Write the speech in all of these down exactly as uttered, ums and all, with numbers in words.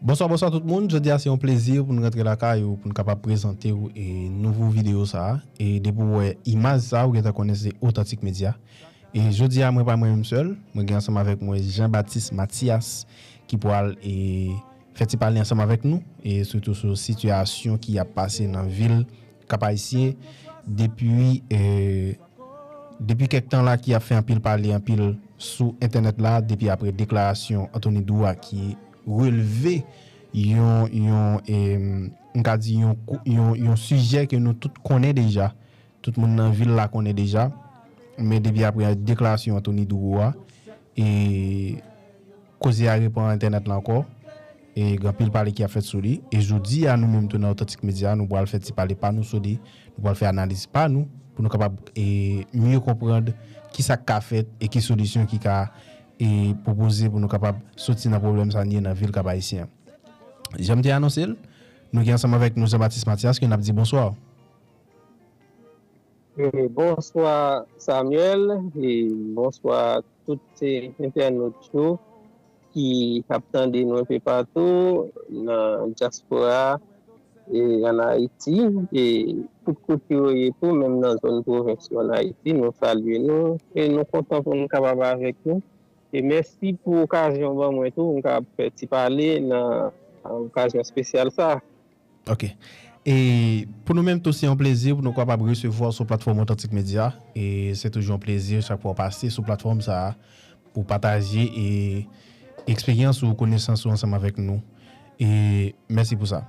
Bonswa, bonswa tout moun. Jodi a se yon plezi pou nou rantre lakay ou, pou nou kapab prezante w e nouvo videyo sa a. E depi w wè imaj sa a, ou gentan konnen se Otantik Medya. E jodi a, mwen pa mwen menm sèl. Mwen gen ansanm avèk mwen Jean Baptiste Mathias ki pral e fè ti pale ansanm avèk nou e sitou sou sitiyasyon ki ap pase nan vil Kap Ayisyen depi e depi kèk tan la ki ap fè anpil pale anpil sou entènèt la depi apre deklarasyon Anthony Drew a ki relve yon yon e m ka di yon yon yon sijè ke nou tout konnen deja, tout moun nan vil la konnen deja, men depi apre deklarasyon Anthony Drew a e koze a repran entènèt la ankò. E gen anpil pale ki ap fèt sou li. E jodi a, nou menm tou nan Otantik Medya, nou pral fè ti pale pa nou sou li. Nou pral fè analiz pa nou pou nou kapab e mye konprann ki sa k ka fèt e ki solisyon ki ka e pwopoze pou nou kapab soti nan pwoblèm sa n ye nan vil Kap Ayisyen an. Jan m te anonse l, nou gen ansanm avèk nou Jean Baptiste Mathias ke n ap di bonswa. E bonswa Samuel, e bonswa tout se entènot yo ki ap tande nou enpe patou nan dyaspora e ann Ayiti e tout kote yo ye tou, menm nan zòn pwovens yo ann Ayiti, nou salye nou e nou kontan pou nou kapab avèk nou. E mèsi pou okazyon ban mwen tou pou m kapab fè ti pale nan okazyon espesyal sa. Ok. E pou nou menm tou, se yon plezi pou nou kapab resevwa w sou platfòm Otantik Medya. E se toujou yon plezi chak fwa w pase sou platfòm sa a pou pataje e eksperyans ou konesans ou ansanm avèk nou. E mèsi pou sa.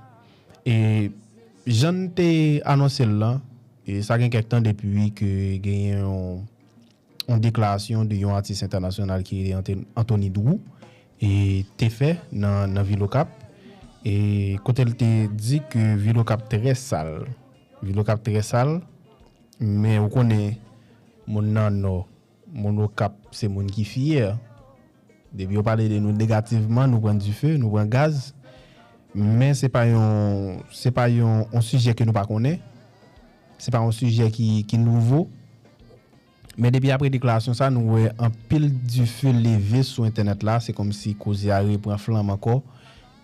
E jan n te anonse l lan, e sa gen kèk tan depi ke genyen yon yon deklarasyon de yon atis entènasyonal ki rele Anthony Drew e te fè nan, nan vil Okap e kote l te di ke vil Okap trè sal. Vil Okap trè sal, men ou konnen moun nan Nò, moun Okap se moun ki fyè. Depi yo pale de nou negativman, nou pran dife, nou pran gaz. Men se pa yon se pa yon, yon sijè ke nou pa konnen. Se pa yon sijè ki, ki nouvo. Men depi apre deklarasyon sa, nou wè anpil dife leve sou entènèt la. Se kòmsi koze a repran flanm ankò.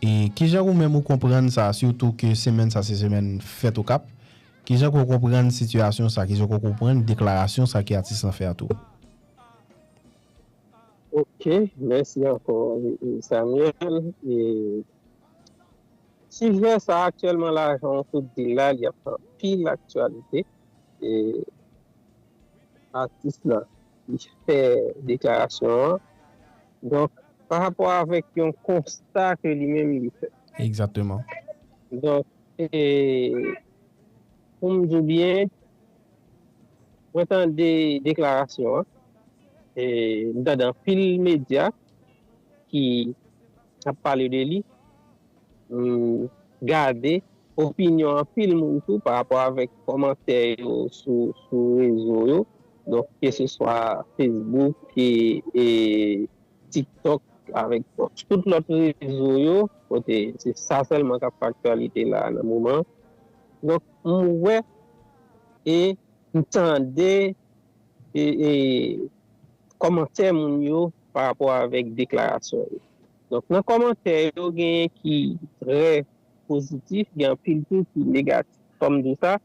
E kijan ou menm ou konprann sa, sitou ke semèn sa se semèn fèt Okap? Kijan ke w konprann sitiyasyon sa? Kijan ke w konprann deklarasyon sa ke atis lan fè a tou? Ok, mèsi ankò Samuel. E sijè sa aktyèlman la, jan w sot di la, li ap fè anpil aktyalite. E atis lan li fè deklarasyon an. Donk, pa rapò avèk yon konsta ke li menm li fè. Egzakteman. Donk, e, pou m di w byen, mwen tande deklarasyon an e m tande anpil medya ki ap pale de li. M gade opinyon anpil moun tou pa rapò avèk kòmantè yo sou, sou rezo yo. Donk, keseswa Facebook e, e TikTok, avèk tout lòt rezo yo, kote se sa sèlman k ap fè aktyalite la nan moman. Donk, m wè e m tande e, e kòmantè moun yo pa rapò avèk deklarasyon yo. Donk, nan kòmantè yo, genyen ki trè pozitif, gen anpil tou ki negatif. Kòm di sa,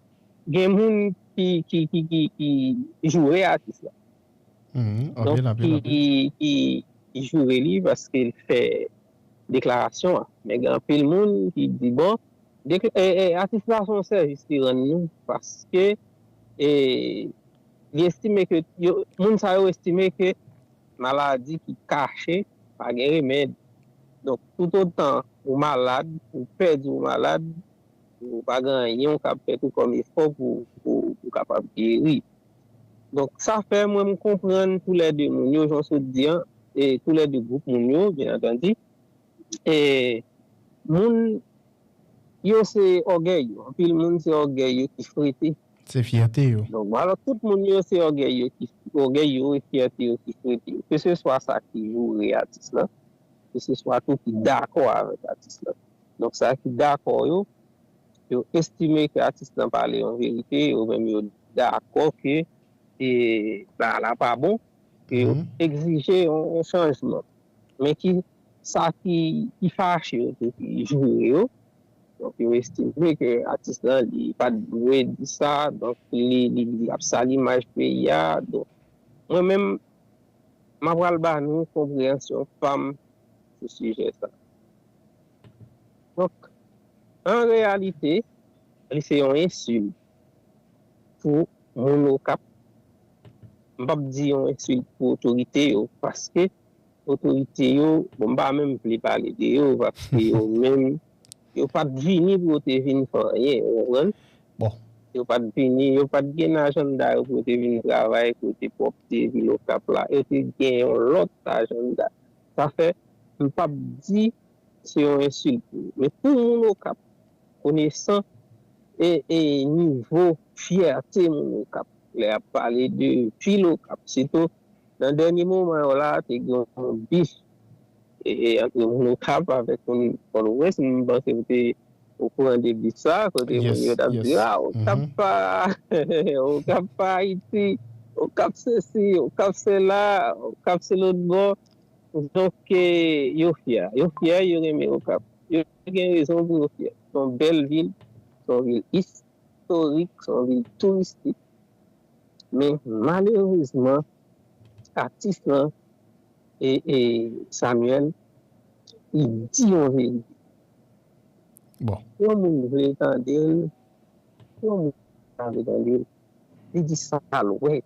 gen moun ki, ki, ki, ki, ki joure atis la. Donk, ki, ki, ki joure li paske l fè deklarasyon an. Men gen anpil moun ki di, bon, dek- e, e, atis la se yon sèvis li rann nou paske e, li estime ke yo, moun sa yo estime ke maladi ki kache pa gen remèd. Donk, toutotan ou malad, ou pè di w malad, ou pa gen anyen w kab fè tou kòm efò pou, pou, pou kapab geri. Donk, sa fè mwen m konprann toulède moun yo, jan w sot di an, e toulède gwoup moun yo, byen antandi. E moun yo se ògèy yo. Anpil moun se ògèy yo ki frete. Se fyète yo. Donk, alò, tout moun yo se ògèy yo ki, ògèy yo e fyète yo ki frete yo. Keseswa sa ki joure atis lan, keseswa tou ki dakò avèk atis lan. Donk, sa ki dakò yo, yo estime ke atis lan pale yon verite, yo menm yo dakò ke e, bagay la pa bon, ke yo egzije yon, yon chanjman. Men ki sa ki, ki fache yo tou, ki joure yo. Donk, yo estime ke atis lan, li pa t dwe di sa, donk, li, li, li ap sal imaj peyi a. Donk, mwen menm, m ap pral ba nou konpreyansyon pa m sou sijè sa. Donk, an reyalite, li se yon ensilt pou moun Okap. M p ap di yon ensilt pou otorite yo, paske otorite yo, bon, m pa menm vle pale de yo, paske yo menm, yo pa t vini pou yo te vin fè anyen, ou konprann? Bon. Yo pa t vini, yo pa t gen ajanda yo pou yo te vin travay kote pwòpte vil Okap la. Yo te gen yon lòt ajanda. Sa fè, m p ap di se yon ensilt pou yo. Men pou moun Okap, konesan e, e nivo fyète moun Okap, lè y ap pale de vil Okap, sitou nan dènye moman yo la, te gen yon bif e, e, ant moun Okap avèk moun Pòtoprens. M panse w te okouran de bif sa, kote moun yo t ap di, a, Okap pa, Okap pa Ayiti, Okap sesi, Okap sela, Okap se lòt bò. Donk, e, yo fyè. Yo fyè, yo renmen Okap. Yo gen rezon pou yo fyè. Se yon bèl vil, se yon vil istorik, se yon vil touristik. Men, malerezman, atis lan, e, e, Samuel, li di yon verite. Bon. Yon moun vle tande l, yon moun pa vle tande l. Li di sa l wè.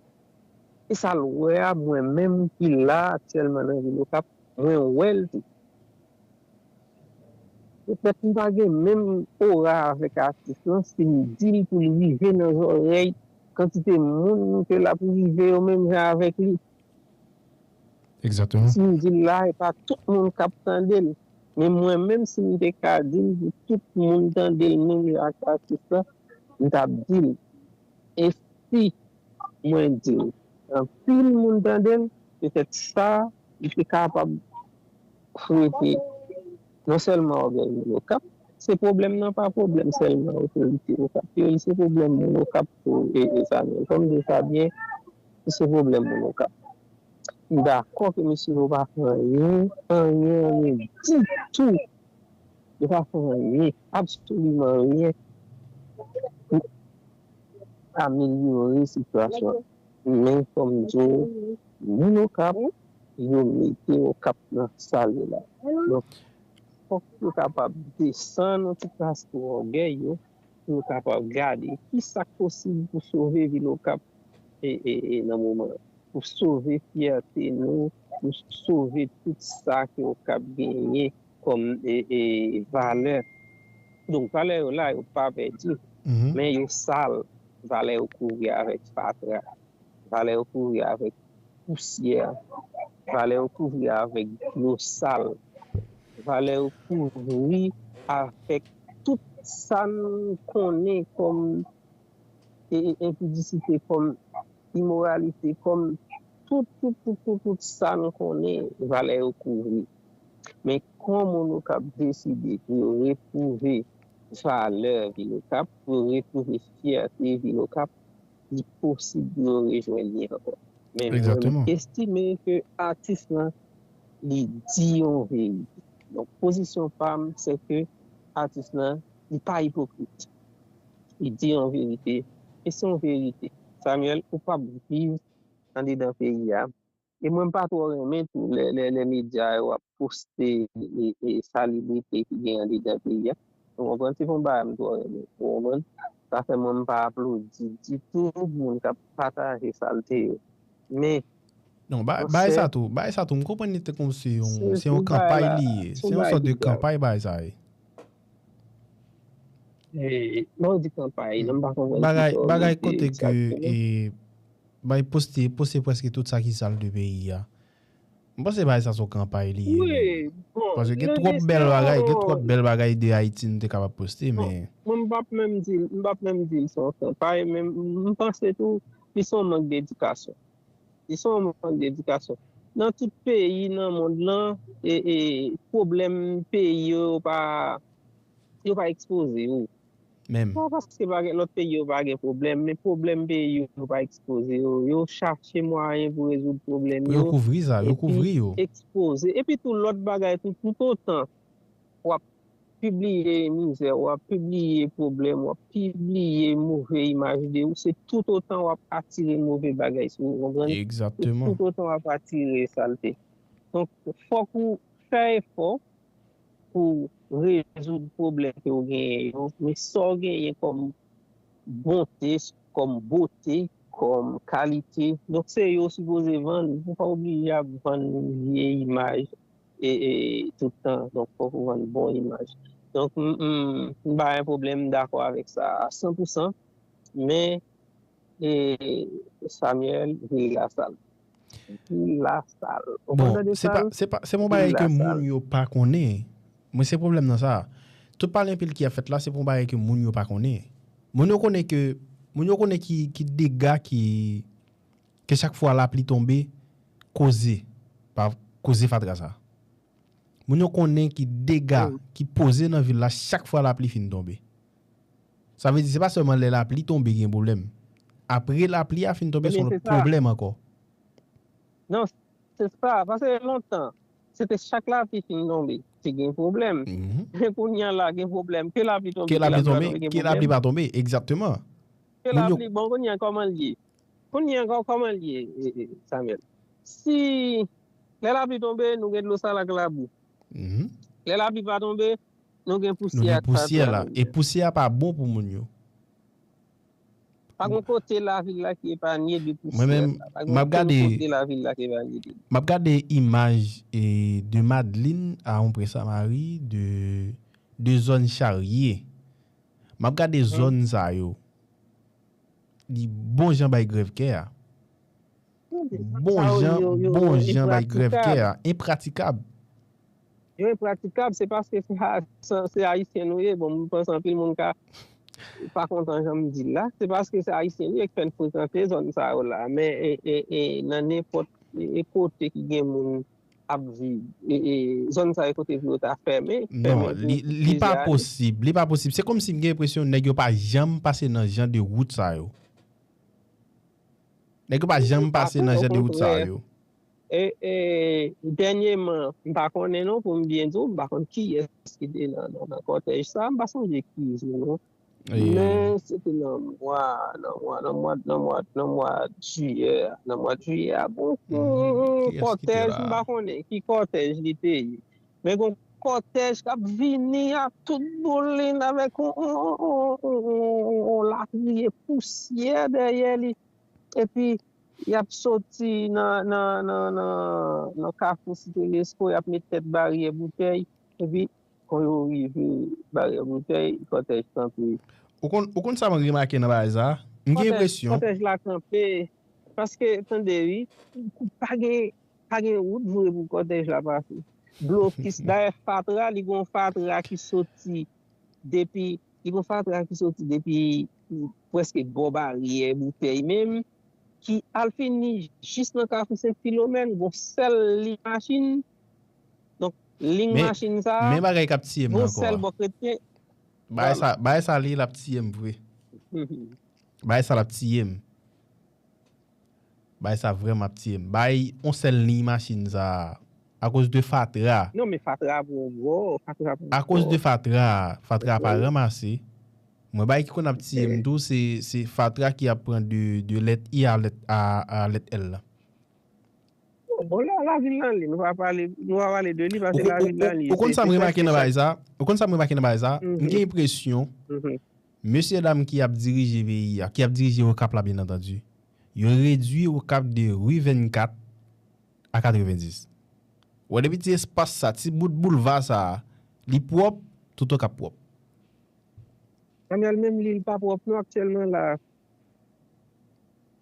E sa l wè a, mwen menm ki la aktyèlman nan vil Okap, mwen wè l tou. Petèt m pa gen menm ora avèk atis lan, si m di l pou l rive nan zòrèy kantite moun ke l ap rive yo menm jan avèk li. Egzakteman. Si m di l la, e pa tout moun k ap tande l. Men mwen menm, si m te ka di l pou tout moun tande l menm jan ak atis lan, m t ap di l. E si mwen di l, anpil moun tande l, petèt sa, li te kapab frete non sèlman ògèy moun Okap, se pwoblèm nan pa pwoblèm sèlman otorite Okap yo, li se pwoblèm moun Okap tou, e, e sa menm. Fò m di sa byen, li se pwoblèm moun Okap. M dakò ke mesye yo pa fè anyen, anyen, anyen ditou. Yo pa fè anyen, absoliman anyen pou amelyore sitiyasyon an. Men, kòm m di w, moun Okap, yo mete Okap nan sa l ye la. Donk, fòk yo kapab desann yon ti kras twò ògèy yo, pou yo kapab gade ki sa k posib pou sove vil Okap e, e, e nan moman an. Pou sove fyète nou, pou sove tout sa ke Okap genyen kòm, e, e, valè. Donk, valè yo la, yo pa pèdi, men yo sal. Valè yo kouvri avèk fatra. Valè yo kouvri avèk pousyè. Valè yo kouvri avèk dlo sal. Valè yo kouvri avèk tout sa n konnen kòm e, e, enpidisite, kòm imoralite, kòm tout, tout, tout, tout, tout sa n konnen, valè yo kouvri. Men kòm moun Okap deside pou yo retwouve valè vil Okap, pou yo retwouve fyète vil Okap, li posib pou yo rejwenn li ankò. Men mwen estime ke atis lan, li di yon verite. Donk, pozisyon pa m, se ke atis lan, li pa ipokrit. Li di yon verite. E se yon verite. Samuel, ou p ap viv andedan peyi a. E mwen, m pa twò renmen tou lè, lè, lè medya yo ap poste e, e selebrite ki gen andedan peyi a. Ou konprann? Se pa yon bagay m twò renmen. Ou konprann? Sa fè mwen, m pa aplodi ditou moun k ap pataje salte yo. Men, non, ba- bagay sa tou, bagay sa tou, m konprann li te konn se yon, se yon kanpay li ye. Se yon sòt de kanpay bagay sa ye. E, mwen di kanpay, non, m pa konprann bagay, bagay kote ke, e, bay poste, poste prèske tout sa ki sal de peyi a. M panse bagay sa se yon kanpay li ye. Wi, bon, paske gen twòp bèl bagay, gen twòp bèl bagay de Ayiti nou te kapab poste, men mwen, m p ap menm di l, m p ap menm di l se yon kanpay, men m panse tou, li se yon mank dedikasyon. Li se yon mank dedikasyon. Nan tout peyi nan mond lan, e, e, pwoblèm peyi yo pa, yo pa ekspoze yo. Menm. Pa paske pa gen lòt peyi yo pa gen pwoblèm, men pwoblèm peyi yo pa ekspoze yo. Yo chache mwayen pou rezoud pwoblèm yo. Yo kouvri sa, yo kouvri yo. Ekspoze. Epi tou lòt bagay tou, tout otan w ap pibliye mizè, w ap pibliye pwoblèm, w ap pibliye move imaj de ou, se tout otan w ap atire move bagay sou ou, konprann? Egzakteman. Tout otan w ap atire salte. Donk, fòk ou fè efò pou rezoud pwoblèm ke w genyen yo, men sa w genyen kòm bonte, kòm bote, kòm kalite. Donk, se yo w sipoze vann. Ou pa oblije ap vann vye imaj e, e, tout tan. Donk, fòk ou vann bon imaj. Donk, m, m, m pa gen pwoblèm, m dakò avèk sa a san pou san. Men, e, Samuel, vil la sal. Vil la sal. Ou konn Bon, tande se pa, sal? se pa, se yon bagay ke moun yo pa konnen. Mwen, se pwoblèm nan sa. Tout pale anpil ki ap fèt la, se pou yon bagay ke moun yo pa konnen. Moun yo konnen ke, moun yo konnen ki, ki dega ki, ke chak fwa lapli tonbe, koze, pa koze fatra sa. Moun yo konnen ki dega ki poze nan vil la chak fwa lapli fin tonbe. Sa vle di, se pa sèlman lè lapli tonbe gen pwoblèm. Apre lapli a fin tonbe, se yon lòt pwoblèm ankò. Non, se sa. Paske lontan, se te chak lapli fin tonbe, te gen pwoblèm. Men kounye a la, gen pwoblèm. Ke lapli tonbe, Ke lapli tonbe, ke lapli pa tonbe, egzakteman. Ke lapli, bon, kounye a kòman l ye? Kounye a kò-, kòman l ye, e, e, Samuel? Si lè lapli tonbe, nou gen dlo sal ak labou. Lè lapli pa tonbe, nou gen pousyè ak sal. E pousyè a pa bon pou moun yo. Pa gen kote lavil la ki epanye de pousyè. Mwen menm, m ap gade, kote lavil la ki epanye de. M ap gade imaj e, de Madlin a Ompresa Mari, de, de zòn Charye. M ap gade zòn sa yo. Li bon jan bay grèv kè a. Bon jan, bon jan bay grèv kè a. Enpratikab. Yo enpratikab, se paske se, se, se Ayisyen nou ye. Bon, m panse anpil moun ka pa kontan jan m di l la. Se paske se Ayisyen nou ye ki fè n frekante zòn sa yo la. Men e, e, e, nan nenpòt e, e kote ki gen moun ap viv, e, e, zòn sa yo kote vle yo ta fèmen. Non, li, li pa posib. Li pa posib. Se kòmsi m gen enpresyon nèg yo pa janm pase nan jan de wout sa yo. Nèg yo pa janm pase nan jan de wout sa yo. E, e, dènyèman, m pa konnen non, pou m byen di w, m pa konn kiyès ki te nan, nan, nan kòtèj sa, m pa sonje ki jou non. Men se te nan mwa, nan mwa, nan mwa, nan mwa, nan mwa jiyè a, nan mwa jiyè a, bon, kòtèj, m pa konnen ki kòtèj li te ye. Men gon kòtèj k ap vini a tout boulin avèk on, on, on, on, on, on, on latriye pousyè dèyè li. Epi, y ap soti nan, nan, nan, nan, nan kafou Site Lesko, y ap met tèt baryè Boutèy. Epi, kon yo rive baryè Boutèy, kòtèj kanpe. Ou konn, ou konn sa mwen remake nan bagay sa? M gen enpresyon. Kòtèj la kanpe. Paske, tande wi, pa gen, pa gen wout vre pou kòtèj la pase. Blokis, dayè fatra, li gon fatra ki soti depi, li gon fatra ki soti depi prèske bò baryè Boutèy menm, ki al fini jis nan kafou Senk Filomèn, gon sèl liy machin. Donk, liy machin sa a, men bagay k ap tiye m nan ankò. Gon sèl bò kretyen. Bagay sa, bagay sa li, l ap tiye m vre. Bagay sa, l ap tiye m. Bagay sa vrèman ap tiye m. Bay on sèl liy machin sa a, akoz de fatra. Non, men fatra pran gwo, fatra pran gwo. Akoz de fatra, fatra pa ranmase. Mwen, bagay ki konn ap tiye m tou, se, se fatra ki ap pran de, de lèt I a lèt, a, a lèt L la. Bon, la, lavil lan li, nou pa pale, nou pa pale de li, paske lavil lan li. Ou konn sa m remake nan bagay sa? Ou konn sa m remake nan bagay sa? M gen enpresyon, mesye dam ki ap dirije peyi a, ki ap dirije Okap la, byen antandi, yo redui Okap de ri vennkat a katrevenndis. Ou wè, depi ti espas sa, ti bout boulva sa, li pwòp, tout Okap pwòp. Samuel, menm li, li pa pwòp non aktyèlman la.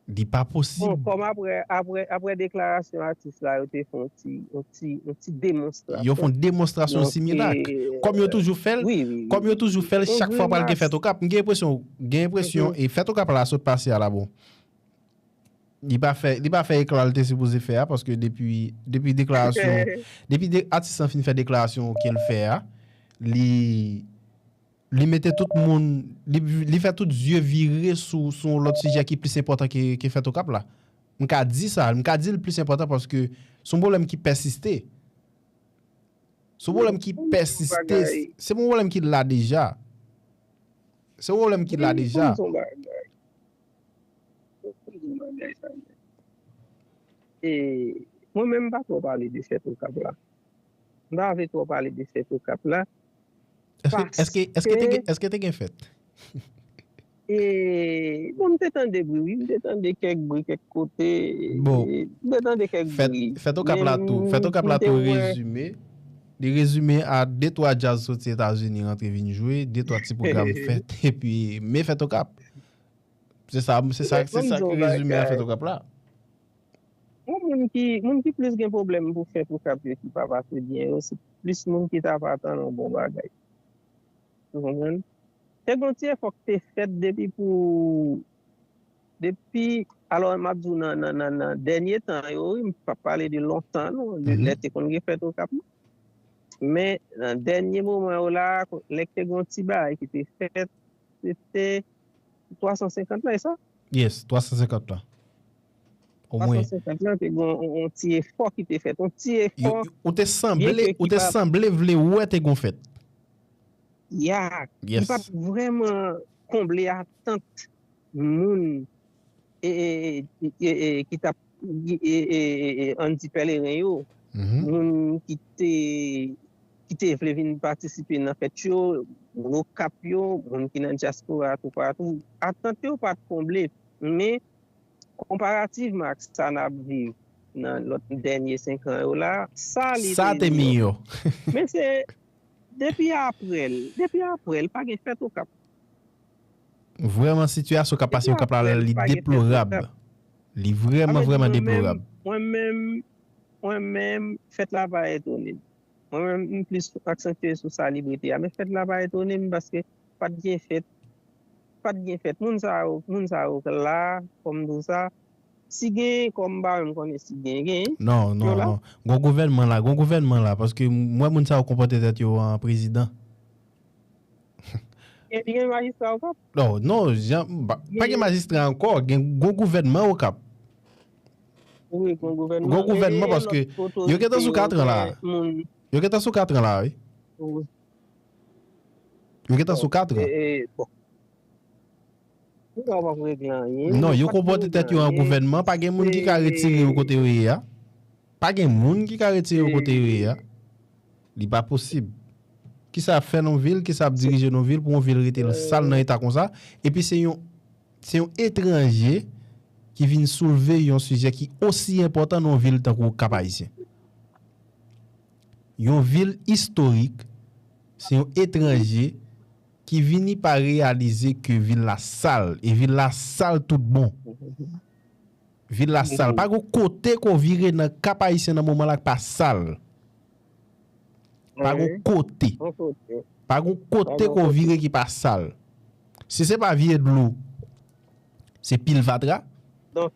Li pa posib. Bon, kòm apre, apre, apre deklarasyon atis la, yo te fè yon ti, yon ti, yon ti demonstrasyon. Yo fè yon demonstrasyon similak. Kòm yo toujou fè l, kòm yo toujou fè l, chak fwa pral gen fèt Okap. M gen enpresyon, gen enpresyon, e fèt Okap la sot pase a la, bon. Li pa fè, li pa fè ekla l te sipoze fè a, paske depi, depi deklarasyon, depi de, atis lan fin fè deklarasyon ke l fè a, li, Li mete tout moun, li, li fè tout zye vire sou, sou yon lòt sijè ki plis enpòtan ke, ke fèt Okap la. M ka di sa, m ka di l plis enpòtan paske se yon pwoblèm ki pèsiste. Se yon pwoblèm ki pèsiste. Se yon pwoblèm ki la deja. Se yon pwoblèm ki la deja. E mwen menm m pa twò pale de fèt Okap la. M pa vle twò pale de fèt Okap la. Èske, èske, èske, te, gen- èske te gen fèt? E, bon, m te tande bri, wi. M te tande kèk bri, kèk kote. Bon. M te tande kèk bri. Fèt Okap la tou. Fèt Okap la tou rezime. Li rezime a de twa djaz soti Etazini rantre vin jwe, de twa ti pwogram fèt, epi men fèt Okap. Se sa, se sa, se sa ki rezime a fèt Okap la. Bon, moun ki, moun ki plis gen pwoblèm pou fèt Okap yo ki pa pase byen yo, se plis moun ki ta pa tann yon bon bagay. Ou konprann? Te gen yon ti efò ki te fèt depi pou, depi, alò, m ap di w nan, nan, nan, nan dènye tan yo, wi, m p ap pale de lontan, non, de lè te konn gen fèt Okap, non. Men, nan dènye moman yo la, lè k te gen yon ti bagay ki te fèt, se te twa san senkant la, e sa? Yes, twa san senkant la. Omwen. Twa san senkant la, te gen yon, yon ti efò ki te fèt. Yon ti efò. Ou te sanble, ou te sanble vle wè te gon fèt. Ya. Li pa t vrèman konble atant moun e, e, e, e, e, ki t ap, e, e, e, e, ann di pèleren yo. Moun ki te, ki te vle vin patisipe nan fèt yo, moun Okap yo, moun ki nan dyaspora toupatou. Atant yo pa t konble, men konparativman ak sa n ap viv nan lòt dènye senk an yo la, sa li te miyò. Men se depi apre l, depi apre l, pa gen fèt Okap. Vrèman, sitiyasyon k ap pase Okap la, li deplorab. Li vrèman, vrèman deplorab. Mwen menm, mwen menm, fèt la pa etone m. Mwen menm, m plis aksantye sou salibrite a. Men fèt la pa etone m paske pa t gen fèt. Pa t gen fèt. Moun sa yo, moun sa yo k la, kòm m di w sa, si genyen kòm m pa menm konnen si genyen, genyen. Non, non, non. Gon gouvènman la, gon gouvènman la, paske m wè moun sa yo konpòte tèt yo an prezidan. Gen majistra Okap? Non, non, pa gen majistra ankò, gen gon gouvènman Okap. Wi, gon gouvènman. Gon gouvènman paske yo gentan sou katran la. Yo gentan sou katran la, wi. Yo gentan sou katran. Non, yo konpòte tèt yo an gouvènman, pa gen moun ki ka retire yo kote yo ye a. Pa gen moun ki ka retire yo kote yo ye a. Li pa posib. Kisa y ap fè nan yon vil, kisa y ap dirije nan yon vil pou yon vil rete sal nan eta konsa? Epi se yon, se yon etranje ki vin soulve yon sijè ki osi enpòtan nan yon vil tankou Kap Ayisyen. Yon vil istorik, se yon etranje ki vini pa reyalize ke vil la sal, e vil la sal tout bon. Vil la sal. Pa gon kote ke w vire nan Kap Ayisyen nan moman la k pa sal. Pa gon kote. Pa gon kote ke w vire ki pa sal. Si se pa vye dlo, se pil fatra. Donk,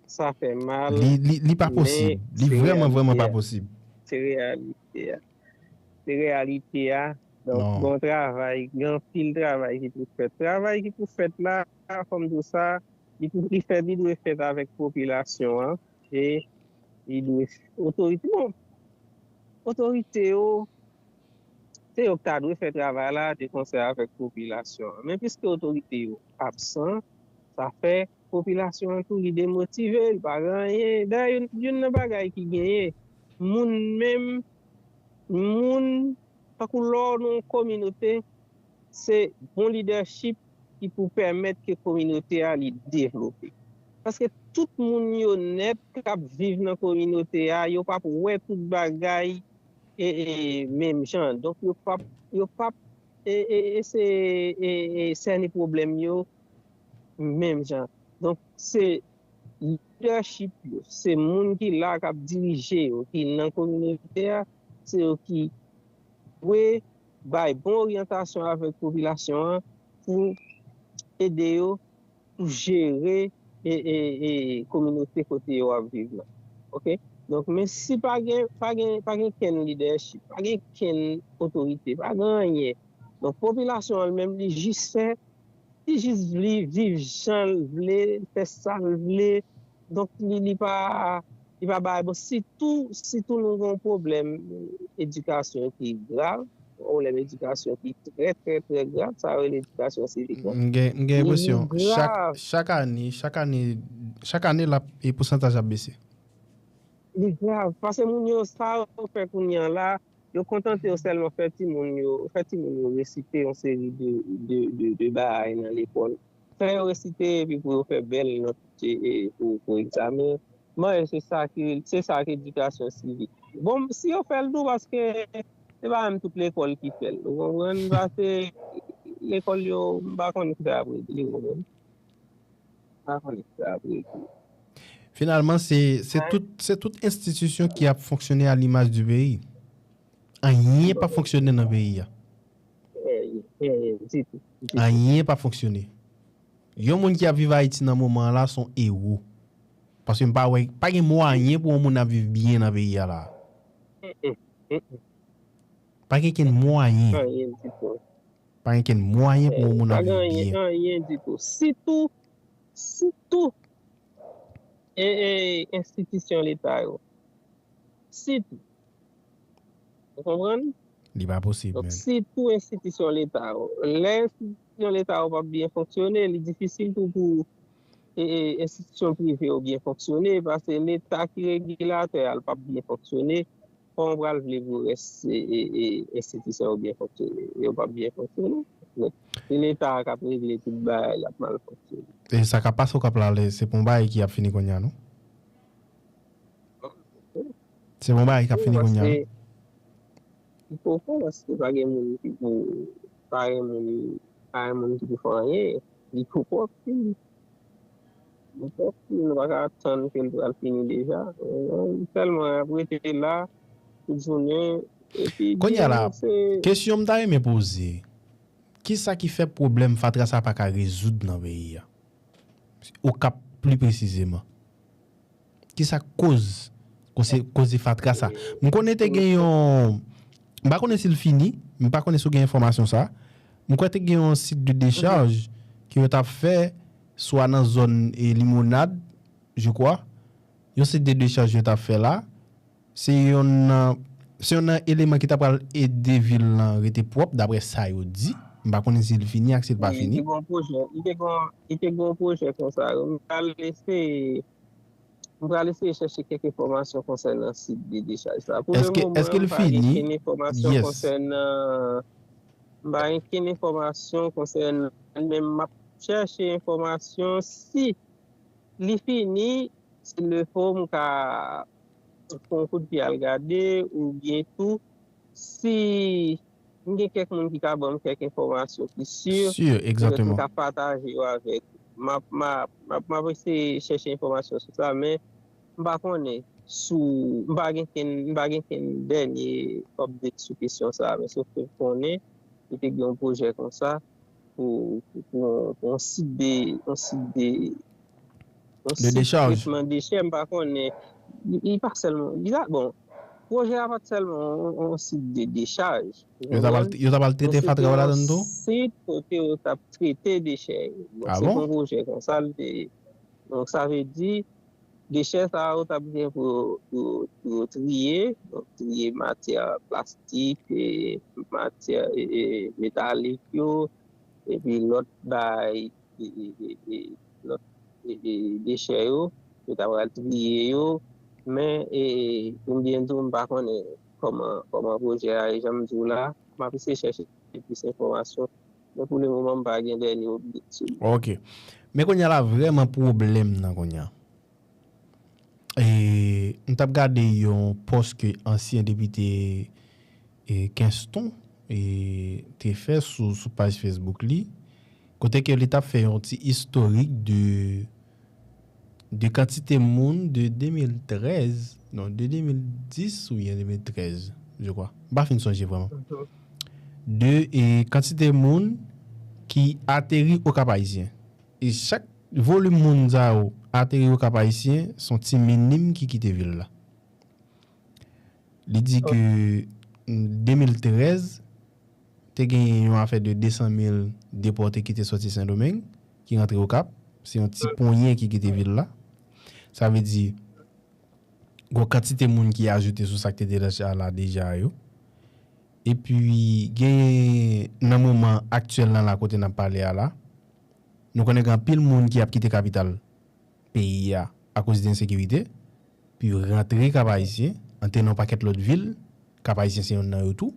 sa fè mal. Li, li, li pa posib. Li vrèman, vrèman pa posib. Se reyalite a. Se reyalite a. Donk, bon travay. Gen anpil travay ki pou fèt. Travay ki pou fèt la, fò m di w sa, li pou, li fèt, li dwe fèt avèk popilasyon an. E li dwe, otorite, bon, otorite yo, se yo ki ta dwe fè travay la de konsè avèk popilasyon an. Men piske otorite yo absan, sa fè popilasyon an tou li demotive, li pa gen anyen. Dayè, youn, youn nan bagay ki genyen, moun menm, moun, tankou lè w nan yon kominote, se bon lidèchip ki pou pèmèt ke kominote a li devlope. Paske tout moun yo nèt k ap viv nan kominote a, yo p ap wè tout bagay e, e, menm jan. Donk, yo p ap, yo p ap e, e, e, se, e, e, sène pwoblèm yo menm jan. Donk, se lidèchip yo, se moun ki la k ap dirije yo, ki nan kominote a, se yo ki dwe bay bon oryantasyon avèk popilasyon an pou ede yo pou jere e, e, e, kominote kote yo ap viv la. Oke? Donk, men si pa gen, pa gen, pa gen kenn lidèchip, pa gen kenn otorite, pa gen anyen. Donk, popilasyon an li menm, li jis fè, li jis vle viv jan l vle, fè sa l vle. Donk, li, li pa, li pa bay. Bon, sitou, sitou nou gen yon pwoblèm edikasyon ki grav, yon pwoblèm edikasyon ki trè, trè, trè grav, sa yo rele edikasyon sivik la. M gen, m gen enpresyon, chak, chak ane, chak ane, chak ane, l ap, e pousantaj ap bese. Li grav, paske moun yo, sa yo fè kounye a la, yo kontante yo sèlman fè timoun yo, fè timoun yo resite yon seri de, de, de, de bagay nan lekòl. Fè yo resite epi pou yo fè bèl nòt e, e, pou, pou egzamen. Mwen, se sa ki, se sa ki edikasyon sivik. Bon, si yo fè l tou, paske se pa menm tout lekòl ki fè l. Ou konprann? Paske lekòl yo, m pa konnen ki sa y ap regle, ou konprann? M pa konnen ki sa y ap regle. Finalman, se, se tout, se tout enstitisyon ki ap fonksyone a limaj di peyi. Anyen pa fonksyone nan peyi a. Anyen, anyen ditou. Anyen pa fonksyone. Yon moun ki ap viv Ayiti nan moman an la, se yon ewo. Paske m pa wè, pa gen mwayen pou yon moun ap viv byen nan peyi a la. Pa gen kenn mwayen. Anyen ditou. Pa gen kenn mwayen pou yon moun ap viv byen. Pa gen anyen, anyen ditou. Sitou, sitou, e, e, enstitisyon leta yo. Sitou. Ou konprann? Li pa posib, men. Donk, sitou enstitisyon leta yo. Lè enstitisyon leta yo p ap byen fonksyone, li difisil tou pou, e, e, enstitisyon prive yo byen fonksyone, paske leta ki regilatè a, l p ap byen fonksyone. Kòman w pral vle pou rès, e, e, e, enstitisyon yo byen fonksyone? Yo p ap byen fonksyone. Donk, se leta a k ap regle tout bagay, l ap mal fonksyone. E sa k ap pase Okap la, se pa yon bagay ki ap fini kounye a, non? Se pa yon bagay k ap fini kounye a, non? Li poko, paske pa gen moun ki pou, pa gen moun, pa gen moun ki pou fè anyen. Li poko ap fini. Li poko ap fini, nou pa ka tann ke l pral fini deja. Sèlman ap rete la, tout jounen, epi kounye a la, kesyon m ta renmen poze, kisa ki fè pwoblèm fatra sa pa ka rezoud nan peyi a? Okap pli presizeman. Kisa k koz, koze, koze fatra sa? M konnen te gen yon, m pa konnen si l fini, m pa konnen si w gen enfòmasyon sa. M kwè te gen yon sit de dechaj ke yo t ap fè swa nan zòn, e, Limonad, je crois. Yon sit de dechaj yo t ap fè la. Se yonn nan, se yonn nan eleman ki ta pral ede vil lan rete pwòp, daprè sa yo di. M pa konnen si l fini ak si l pa fini. Wi, li te gen yon pwojè, li te gen yon, li te gen yon pwojè konsa. M pral eseye, m pral eseye chèche kèk enfòmasyon konsènan sit de dechaj sa. Pou lemoman, m pa gen kenn enfòmasyon konsènan, m pa gen kenn enfòmasyon konsènan, men m ap chèche enfòmasyon si li fini, si l fo, m ka pran yon kout pye al gade, oubyen tou, si m gen kèk moun ki ka ban m kèk enfòmasyon ki si, petèt m ka pataje yo avèk ou. M ap, m ap, m ap, m ap eseye chèche enfòmasyon sou sa, men m pa konnen sou, m pa gen kenn, m pa gen kenn dènye update sou kesyon sa, men sof ke m konnen, li te gen yon pwojè konsa, pou, pou, pou, pou yon sit de, yon sit de, yon sit tretman dechè, m pa konnen, li, li pa sèlman, li la, bon, pwojè a pa t sèlman yon, yon sit de dechaj. Yo ta pral, yo ta pral trete fatra yo ladan tou? Sit kote yo t ap trete dechè yo. Donk, se yon pwojè konsa, l te, donk, sa vle di, dechè sa yo t ap gen pou, pou, pou yo triye, donk triye matyè plastik, e, matyè, e, e, metalik yo, epi lòt bagay, e, e, e, e, lòt, e, e, dechè yo, yo ta pral triye yo, men, e, pou m byen di w, m pa konnen kòman, kòman pwojè a ye, jan m di w la, m ap eseye chèche plis enfòmasyon. Men pou lemoman, m pa gen dènye update sou li. Ok. Men kounye a la, vrèman pwoblèm nan kounye a. E, m t ap gade yon pòs ke ansyen depite, e, Kenston, e, te fè sou, sou paj Facebook li, kote ke li t ap fè yon ti istorik de de kantite moun de de mil trèz, non, de de mil dis oubyen de mil trèz, je crois. M pa fin sonje vrèman. De, e, kantite moun ki ateri Okap Ayisyen. E chak volim moun sa yo ateri Okap Ayisyen, se yon ti minim ki kite vil la. Li di ke de mil trèz, te gen yon afè de de san mil depòte ki te sòti Sendomeng, ki rantre Okap. Se yon ti ponyen ki kite vil la. Sa vle di, gon kantite moun ki ajoute sou sa k te deja la deja yo. Epi, gen nan moman aktyèl lan la kote n ap pale a la, nou konnen gen anpil moun ki ap kite kapital peyi a akoz de ensekirite, pou yo rantre Kap Ayisyen, antre nan yon pakèt lòt vil, Kap Ayisyen se yonn nan yo tou.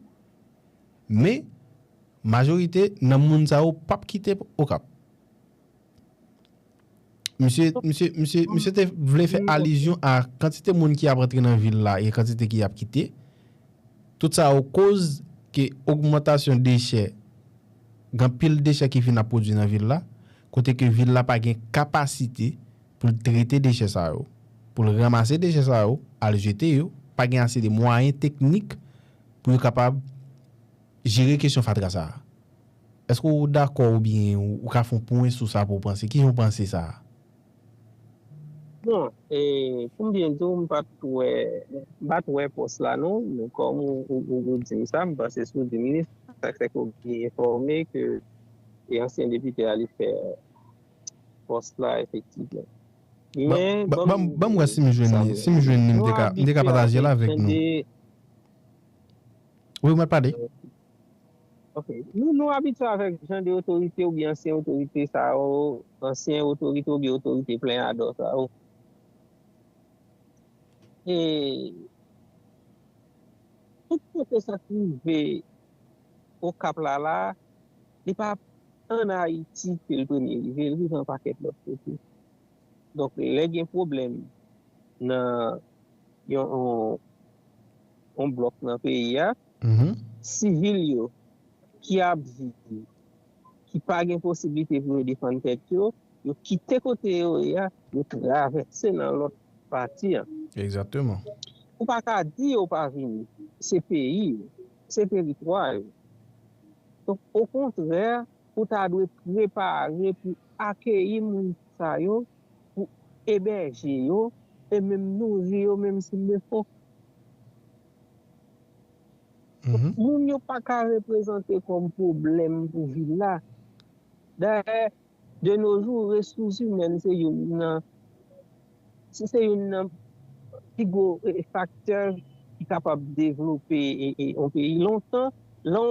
Men, majorite nan moun sa yo p ap kite Okap. Misye, misye, misye, misye te vle fè alizyon a kantite moun ki ap antre nan vil la e kantite ki ap kite. Tout sa yo koz ke ogmantasyon dechè, gen anpil dechè ki fin ap pwodui nan vil la, kote ke vil la pa gen kapasite pou l trete dechè sa yo, pou l ranmase dechè sa yo, al jete yo, pa gen ase de mwayen teknik pou yo kapab jere kesyon fatra sa a. Èske w dakò oubyen ou ka fè yon pwen sou sa pou w panse? Kijan w panse sa a? Bon, e, pou m byen di w, m pa t wè, m pa t wè pòs la non, men kòm ou, ou, ou, ou di m sa, m panse si w di m li, sa fè ke w byen enfòme ke e ansyen depite a li fè pòs la efektivman. Men ban m wè si m jwenn li, si m jwenn li, m te ka, m te ka pataje l avèk nou. Wi, mwen pale. Ok. Nou, nou abitye avèk jan de otorite oubyen ansyen otorite sa yo, ansyen otorite oubyen otorite pleyadò sa yo. E tout kote sa k rive Okap la la, li pa ann Ayiti ke l premye rive, l rive yon pakèt lòt kote. Donk, lè gen pwoblèm nan yon, yon, yon blòk nan peyi a, sivil yo ki ap viv, ki pa gen posiblite pou yo defann tèt yo, yo kite kote yo ye a, yo travèse nan lòt pati an. Egzakteman. Ou pa ka di yo pa vini. Se peyi yo, se teritwa yo. Donk, okontrè, ou ta dwe prepare pou akeyi moun sa yo, pou ebèje yo, e menm nouri yo, menm si l fo. Moun yo pa ka reprezante kòm pwoblèm pou vil la. Dayè, de nos jours, resous imèn se youn nan, se, se youn nan pi gwo faktè ki kapab devlope yon peyi. Lontan, lè,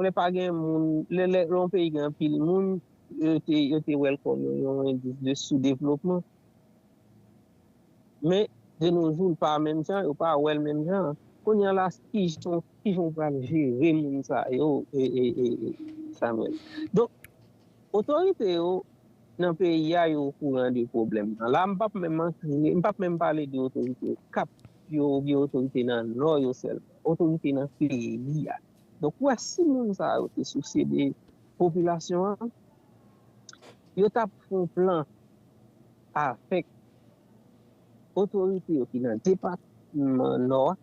lè pa gen moun, lè, lè yon peyi gen anpil moun, yo te, yo te wè l kòm yon endis de soudevlopman. Men, de nos jours, l pa menm jan, yo pa wè l menm jan. Kounye a la, kijan, kijan w pral jere moun sa yo, e, e, e, e, Samuel? Donk, otorite yo nan peyi a, yo okouran de pwoblèm nan. La, m p ap menm antre, m p ap menm pale de otorite Okap yo oubyen otorite nan Nò yo sèlman. Otorite nan peyi a. Donk, ou wè, si moun sa yo te sousye de popilasyon an, yo t ap fè yon plan avèk otorite yo ki nan depatman Nò a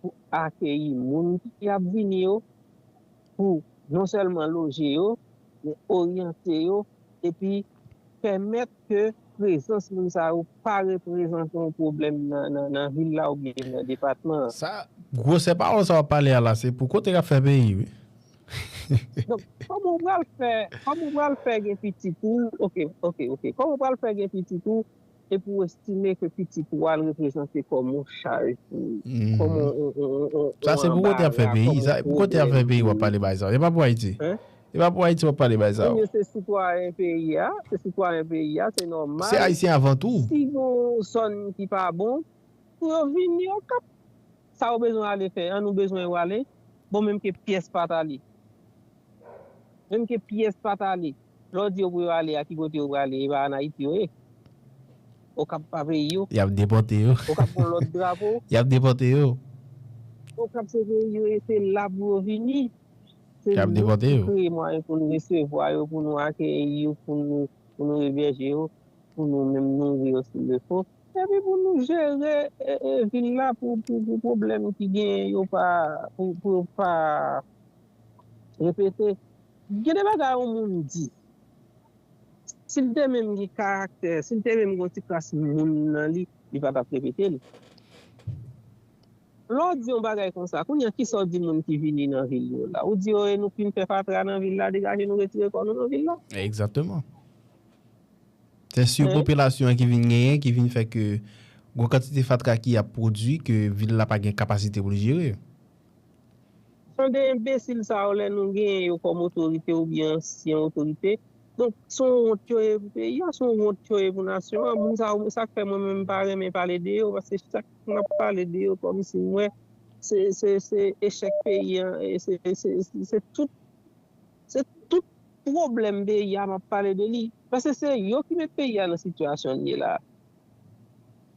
pou akeyi moun ki ap vini yo, pou non sèlman loje yo, men oryante yo, epi pèmèt ke prezans moun sa yo pa reprezante yon pwoblèm nan, nan, nan vil la oubyen nan depatman an. Sa, gwosè pawòl sa w ap pale a la, se pou kote k ap fè peyi, wi. Donk, kòman w pral fè, kòman w pral fè gen pitit ou, ok, ok, ok, kòman w pral fè gen pitit ou, epi w estime ke pitit ou a l reprezante kòm yon chaj pou ou, kòm yon, yon, yon, yon, yon anbarra, kòm yon pwoblèm. Sa se pou kote y ap fè peyi, sa, pou kote y ap fè peyi w ap pale bagay sa yo. Se pa pou Ayiti. E pa pou Ayiti w ap pale bagay sa yo. Moun yo se sitwayen peyi a, se sitwayen peyi a, se nòmal. Se Ayisyen avan tou. Si gon zòn ki pa bon, pou yo vini Okap. Sa yo bezwen ale fè, an nou bezwen yo ale. Bon, menm ke pyès pa t ale. Menm ke pyès pa t ale. Lè w di yo pou yo ale, a ki kote yo prale? E pa ann Ayiti yo ye. Okap pa peyi yo. Y ap depòte yo. Okap gon lòt drapo. Y ap depòte yo. Okap se peyi yo ye, se la pou yo vini. Se nou ki kreye mwayen pou nou resevwa yo, pou nou akeyi yo, pou nou, pou nou ebèje yo, pou nou menm nouri yo si l fo. Epi pou nou jere, e, e, vil la pou, pou, pou pwoblèm ki genyen yo pa, pou, pou yo pa repete. Gen de bagay yon moun di, si l te menm gen karaktè, si l te menm gen yon ti kras moun nan li, li pa t ap repete l. Lè w di yon bagay konsa, kounye a kisa w di moun ki vini nan vil yo la? Ou di yo, e nou fin fè fatra nan vil la, degaje nou retire kò nou nan vil la. Egzakteman. Se sipopilasyon an ki vin genyen, ki vin fè ke gwo kantite fatra ki ap pwodui, ke vil la pa gen kapasite pou l jere. Jan de enbesil sa yo, lè nou genyen yo kòm otorite oubyen ansyen otorite, donk se yon wont yo ye pou peyi a, se yon wont yo ye pou nasyon an. Moun sa yo, sa k fè mwen menm m pa renmen pale de yo, paske chak m ap pale de yo kòmsi m wè se se se echèk peyi an, e se se se se tout se tout pwoblèm peyi a m ap pale de li. Paske se yo ki met peyi a nan sitiyasyon l ye la.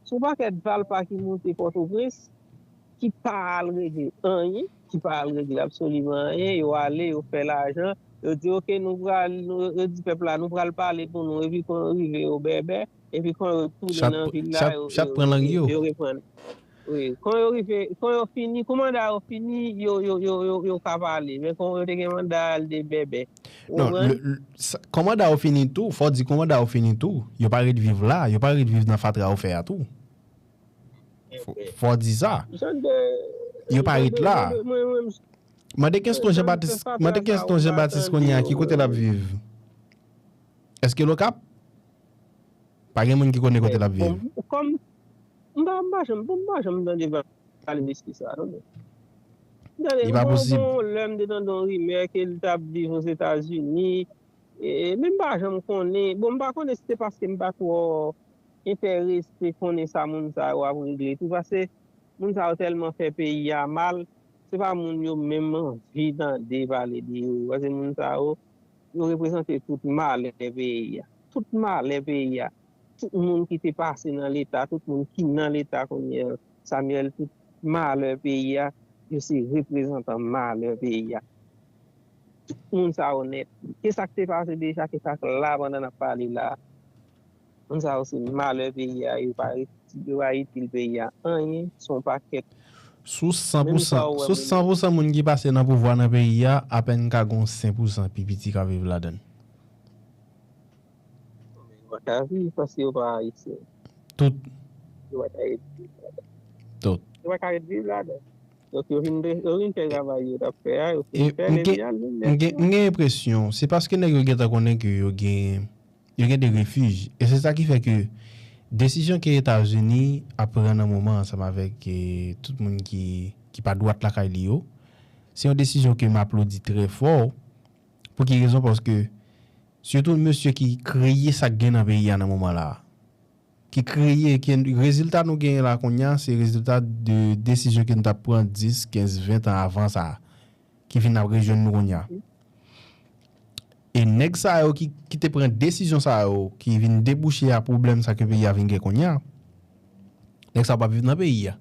Se yon pakèt valpa ki moute Pòtoprens, ki pa al regle anyen, ki pa al regle absoliman anyen. Yo ale, yo fè lajan, yo di, oke, nou pral, nou, yo di pèp la, nou pral pale pou nou, epi kon yo rive, yo bèbè, epi kon yo tounen nan vil la, yo, yo, yo, yo reprann. Wi, kon yo rive, kon yo fini, kon manda yo fini, yo, yo, yo, yo, yo ka pale. Men kon yo te gen manda al de bèbè. Non, le, le, sa- kon manda yo fini tou, fò di kon manda yo fini tou, yo pa ret viv la, yo pa ret viv nan fatra yo fè a tou. Fò, fò di sa. Yo pa ret la. Mande kesyon Jean Baptiste, mande kesyon Jean Baptiste kounye a, ki kote l ap viv? Èske l Okap? Pa gen moun ki konnen kote l ap viv. Kòm m pa, m pa janm, bon, m pa janm tande pale mesye sa, non. Tande, Li pa posib. Bon, lè m te tande yon rimè ke l t ap viv Ozetazini, e, men m pa janm konnen. Bon, m pa konnen si se paske m pa twò enterese konnen sa moun sa yo ap regle tou, paske moun sa yo tèlman fè peyi a mal, se pa moun yo menm anvi tande pale de yo, paske moun sa yo, yo reprezante tout malè peyi a. Tout malè peyi a. Tout moun ki te pase nan Leta, tout moun ki nan Leta kounye a, Samuel, tout malè peyi a, yo se reprezantan malè peyi a. Tout moun sa yo nèt. Ke sa k te pase deja, ke sa k la pandan n ap pale la. Moun sa yo se malè peyi a, yo pa ret- yo pa itil peyi a anyen, se yon pakèt. Sou san pou san, sou san pou san moun ki pase nan pouvwa nan peyi a, apèn ka gen senk pou san pi piti k ap viv ladan l. Yo pa ka viv paske yo pa ayisyen. Tout. Yo pa ka ret viv ladan. Tout. Yo pa ka ret viv ladan. Donk yo vin, yo vin fè travay yo t ap fè a, yo fin fè l epi y al vin nèt. M gen enpresyon, se paske nèg yo gentan konnen ke yo gen, yo gen de refij. E se sa ki fè ke desizyon ke Etazini ap pran nan moman ansanm avèk eh, tout moun ki, ki pa dwat lakay li yo, se yon desizyon ke m aplodi trè fò. Pou ki rezon? Paske sitou mesye ki kreye sa k gen nan peyi a nan moman la a. Ki kreye, ki rezilta nou genyen la kounye a, se rezilta de desizyon ke nou t ap pran dis, kenz, ven tan avan sa a, ki vin ap rejwenn nou kounye a. E nèg sa yo ki, ki te pran desizyon sa yo, ki vin debouche a pwoblèm sa ke peyi a vin gen kounye a, nèg sa yo p ap viv nan peyi a.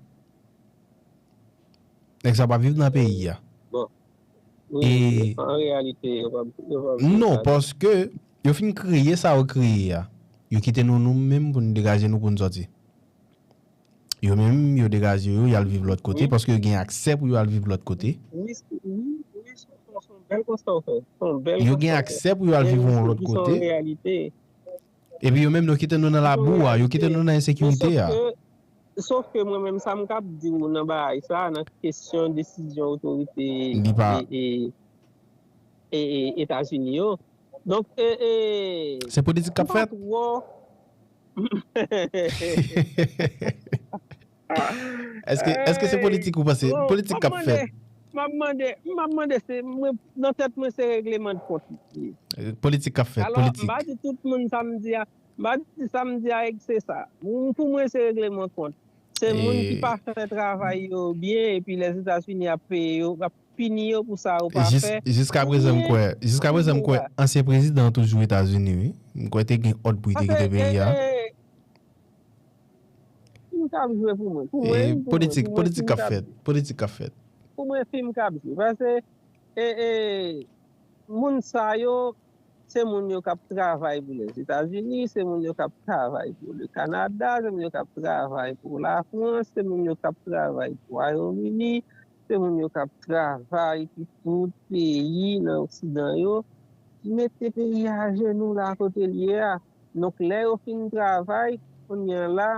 Nèg sa yo p ap viv nan peyi a. Bon. Wi, an reyalite, yo p ap, yo p ap viv Non, la. Paske yo fin kreye sa yo kreye a. Yo kite nou nou menm pou n degaje nou pou n sòti. Yo menm, yo degaje yo, y al viv lòt kote, Wi. Paske yo gen aksè pou yo al viv lòt kote. Wi, wi, wi, se yon, se yon bèl konsta w fè. Se yon bèl Yo gen konsta w fè. Aksè pou yo al viv yon lòt Ki se yon kote. Reyalite. Epi yo menm, yo kite nou nan labou a, yo kite nou nan ensekirite a. Sof ke mwen menm, sa m k ap di w nan bagay sa, nan kesyon desizyon otorite Li pa- e, e, e, e, Etazini yo. Donk, e, e, Se politik k ap m pa fèt? Twò... Èske, èske se politik ou panse? Politik k ap fèt. M ap mande, m ap mande, se mwen, nan tèt mwen, se regleman de kont li ye. Politik k ap fèt, Alò, m politik. Pa di tout moun sa m di a, m pa di sa m di a, se sa. Pou mwen, se regleman de kont. Se moun ki pa fè travay yo byen, epi Lèzetazini ap peye yo, ap pini yo pou sa yo pa fè. Jiskaprezan, m kwè, jiskaprezan, m kwè ansyen prezidan toujou Etazini, wi. M kwè te gen òd pou li te kite peyi a. Fim k ap jwe pou mwen. Pou mwen, pou mwen, Politik, politik k ap fèt. Politik k ap fèt. Pou mwen, fim k ap jwe. Paske, e, e, moun sa yo, se moun yo k ap travay pou Lèzetazini, se moun yo k ap travay pou le Kanada, se moun yo k ap travay pou Lafrans, se moun yo k ap travay pou Wayòm Ini, se moun yo k ap travay pou tout peyi nan Oksidan yo, ki mete peyi a ajenou la kote l ye a. Donk, lè yo fin travay, kounye a la,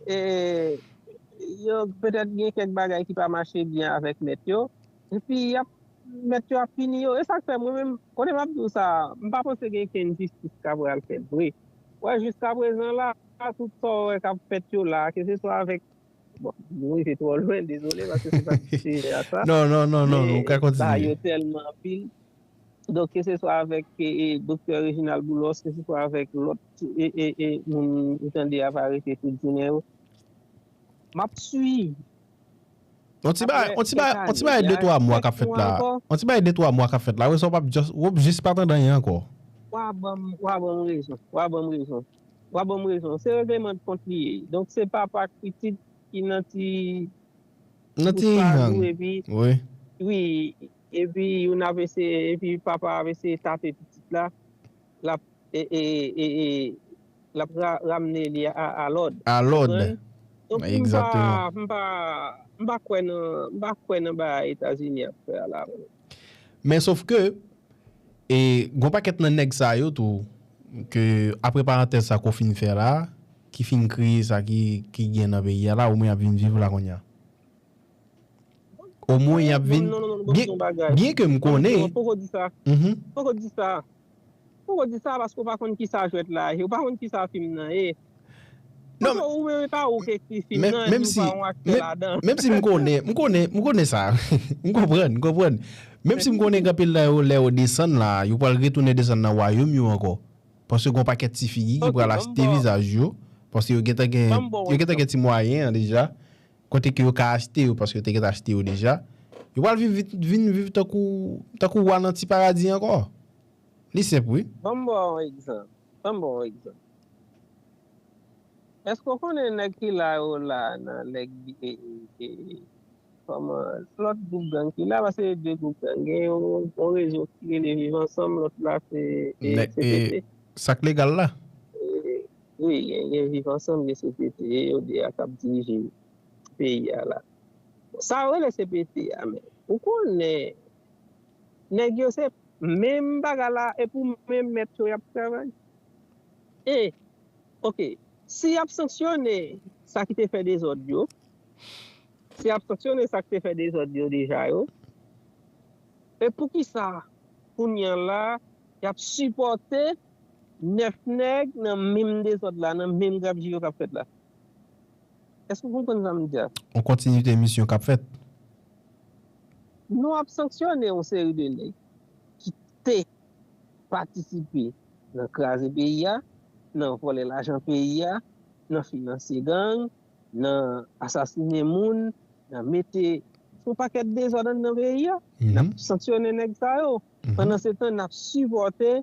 e, yo petèt gen kèk bagay ki pa mache byen avèk mèt yo, epi y ap, mèt yo ap pini yo. E sa k fè mwen menm, kote m ap di w sa, m pa panse gen kenn jistis k ap pral fèt vre. Wè, jiskaprezan la, tout sa w wè k ap fèt yo la, keseswa avèk, bon, nou rive twò lwen, dezole, paske se pa sijè a sa. Non, non, non, non, Men ou ka bagay kontinye. Yo tèlman anpil. Donk, keseswa avèk e, e, Doktè Reginald Boulos, keseswa avèk lòt e, e, e, moun ou tande ap arete tout jounen yo, m ap swiv. On ti bagay, Apre on ti bagay, kèk on ti ane, bagay de a twa mwa k ap kèk fèt mwa la. Ankò, On ti bagay de twa mwa k ap fèt la. Wè sa w p ap just, w ap jis pa tande anyen ankò. w a ban m, w a ban m rezon, w a ban m rezon. W a ban m rezon. Se regleman de kont li ye. Donk, se papa ak pitit ki nan ti Nan ti kout pa gang. Dou, epi, Wi. wi, epi youn ap eseye, epi papa ap eseye tape pitit la, l ap, e, e, e, e, l ap ra, ramne li a, a lòd. A lòd. Konprann? Donk, m pa, Egzakteman. M pa, m pa kwè nan, m pa kwè nan bagay Etazini ap fè a la. Men sof ke, e, gon pakèt nan nèg sa yo tou, ke apre parantèz sa ke w fin fè la, ki fin kreye sa ki, ki gen nan peyi a la, omwen y ap vin viv la kounye a. Omwen y ap vin, Non, non, non, non, byen, non, bagay. byen ke m konnen, Poko di sa. Mhm. Poko di sa. Poko di sa paske w pa konn ki sa jwèt la ye. Ou pa konn ki sa fim nan ye. Non, Poko ou menm pa ou ki ekri fim men, nan, menm epi si, ou pa yon aktè men, ladan. menm si m konnen, m konnen, m konnen sa. M konprann, m konprann. Menm si m konnen gen anpil nan yo, lè yo desann la, yo pral retounen desann nan wayòm yo ankò. Paske gon pakèt ti figi ki Ok, pral ban m achte ba w, vizaj yo. Paske yo gentan gen, ban m ba w yo gentan egzanp. Gen ti mwayen an deja. Kote ke yo ka achte yo, paske yo te gentan achte yo deja. Yo pral viv, vin, vin viv tankou, tankou wa nan ti paradi ankò. Li senp, wi. Ban m ba w yon egzanp. Ban m ba w yon egzanp. Èske w konnen nèg ki la yo la nan nèg e, e, e, kòman, lòt gwoup gang ki la, paske de gwoup gang, gen yon, yon rezo ki rele Viv Ansanm, lòt la se e, Nèg, e, C P T. Sa k legal la? E, wi, gen, gen Viv Ansanm, gen C P T, e yo de a k ap dirije peyi a la. Sa yo rele C P T a, men ou konnen, nèg yo se menm bagay la, e pou menm mèt yo y ap travay. E, oke, si y ap sanksyone sa ki te fè dezòd yo, si y ap sanksyone sa ki te fè dezòd yo deja yo, e poukisa, kounye a la, y ap sipòte nèf nèg nan menm dezòd la, nan menm grapji yo k ap fèt la? Èske w konprann sa m di a? On kontinite misyon k ap fèt. Nou ap sanksyone yon seri de nèg ki te patisipe nan kraze peyi a, nan vòlè lajan peyi a, nan finanse gang, nan asasinen moun, nan mete yon pakèt dezòd anndan peyi a. N ap Mhm. sanksyone nèg sa yo. Mhm. Pandansetan, n ap sipòte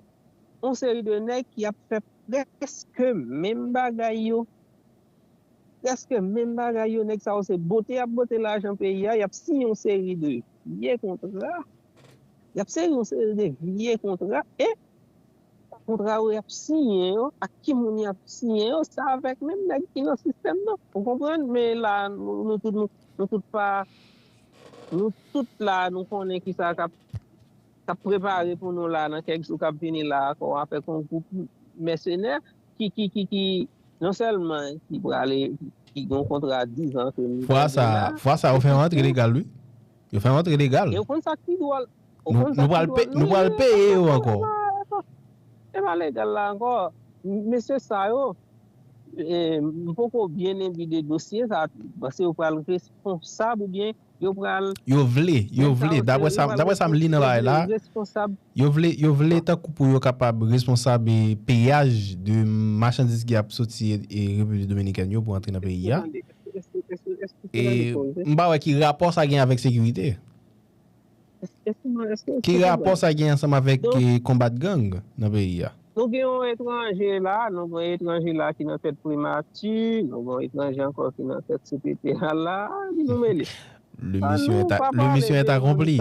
yon seri de nèg ki ap fè prèske menm bagay yo. Prèske menm bagay yo, nèg sa yo se bote y ap bote lajan peyi a, y ap siyen yon seri de vye kontra. Y ap siyen yon seri de vye kontra, e kontra yo y ap siyen yo, ak ki moun y ap siyen yo, se avèk menm nèg ki nan sistèm nan. Ou konprann? Men la, nou, nou tout, nou, nou tout pa, nou tout la, nou konnen ki sa k ap, k ap prepare pou nou la, nan kèk jou k ap vini la, ankò avèk yon gwoup mèsenè ki, ki, ki, ki, non sèlman ki prale, ki gen yon kontra diz an ke nou Fwa tande sa, la, fwa sa, yo fè yon antre epi legal, wi. Yo fè yon antre legal. E w konn sa k pi dwòl? Ou Nou, konn sa nou k pi pral pe, dwòl? nou pral peye yo ankò. E pa legal la ankò. Mesye sa yo, e, m poko byen enbi de dosye sa, paske yo pral responsab oubyen yo pral Yo vle, yo vle, dapre sa, dapre sa m li nan bagay la, responsab. Yo vle, yo vle tankou pou yo kapab responsab, e, peyaj de machandiz ki ap soti, e, Repiblik Dominikèn yo pou antre nan peyi a. E m pa wè ki rapò sa gen avèk sekirite. Ki rapò sa gen ansanm avèk, e, konbat gang nan peyi a? Nou gen yon etranje la, nou gen yon etranje la ki nan tèt primati, nou gen yon etranje ankò ki nan tèt C P T a la, ki nou mele. Le mission est, le mission est accompli.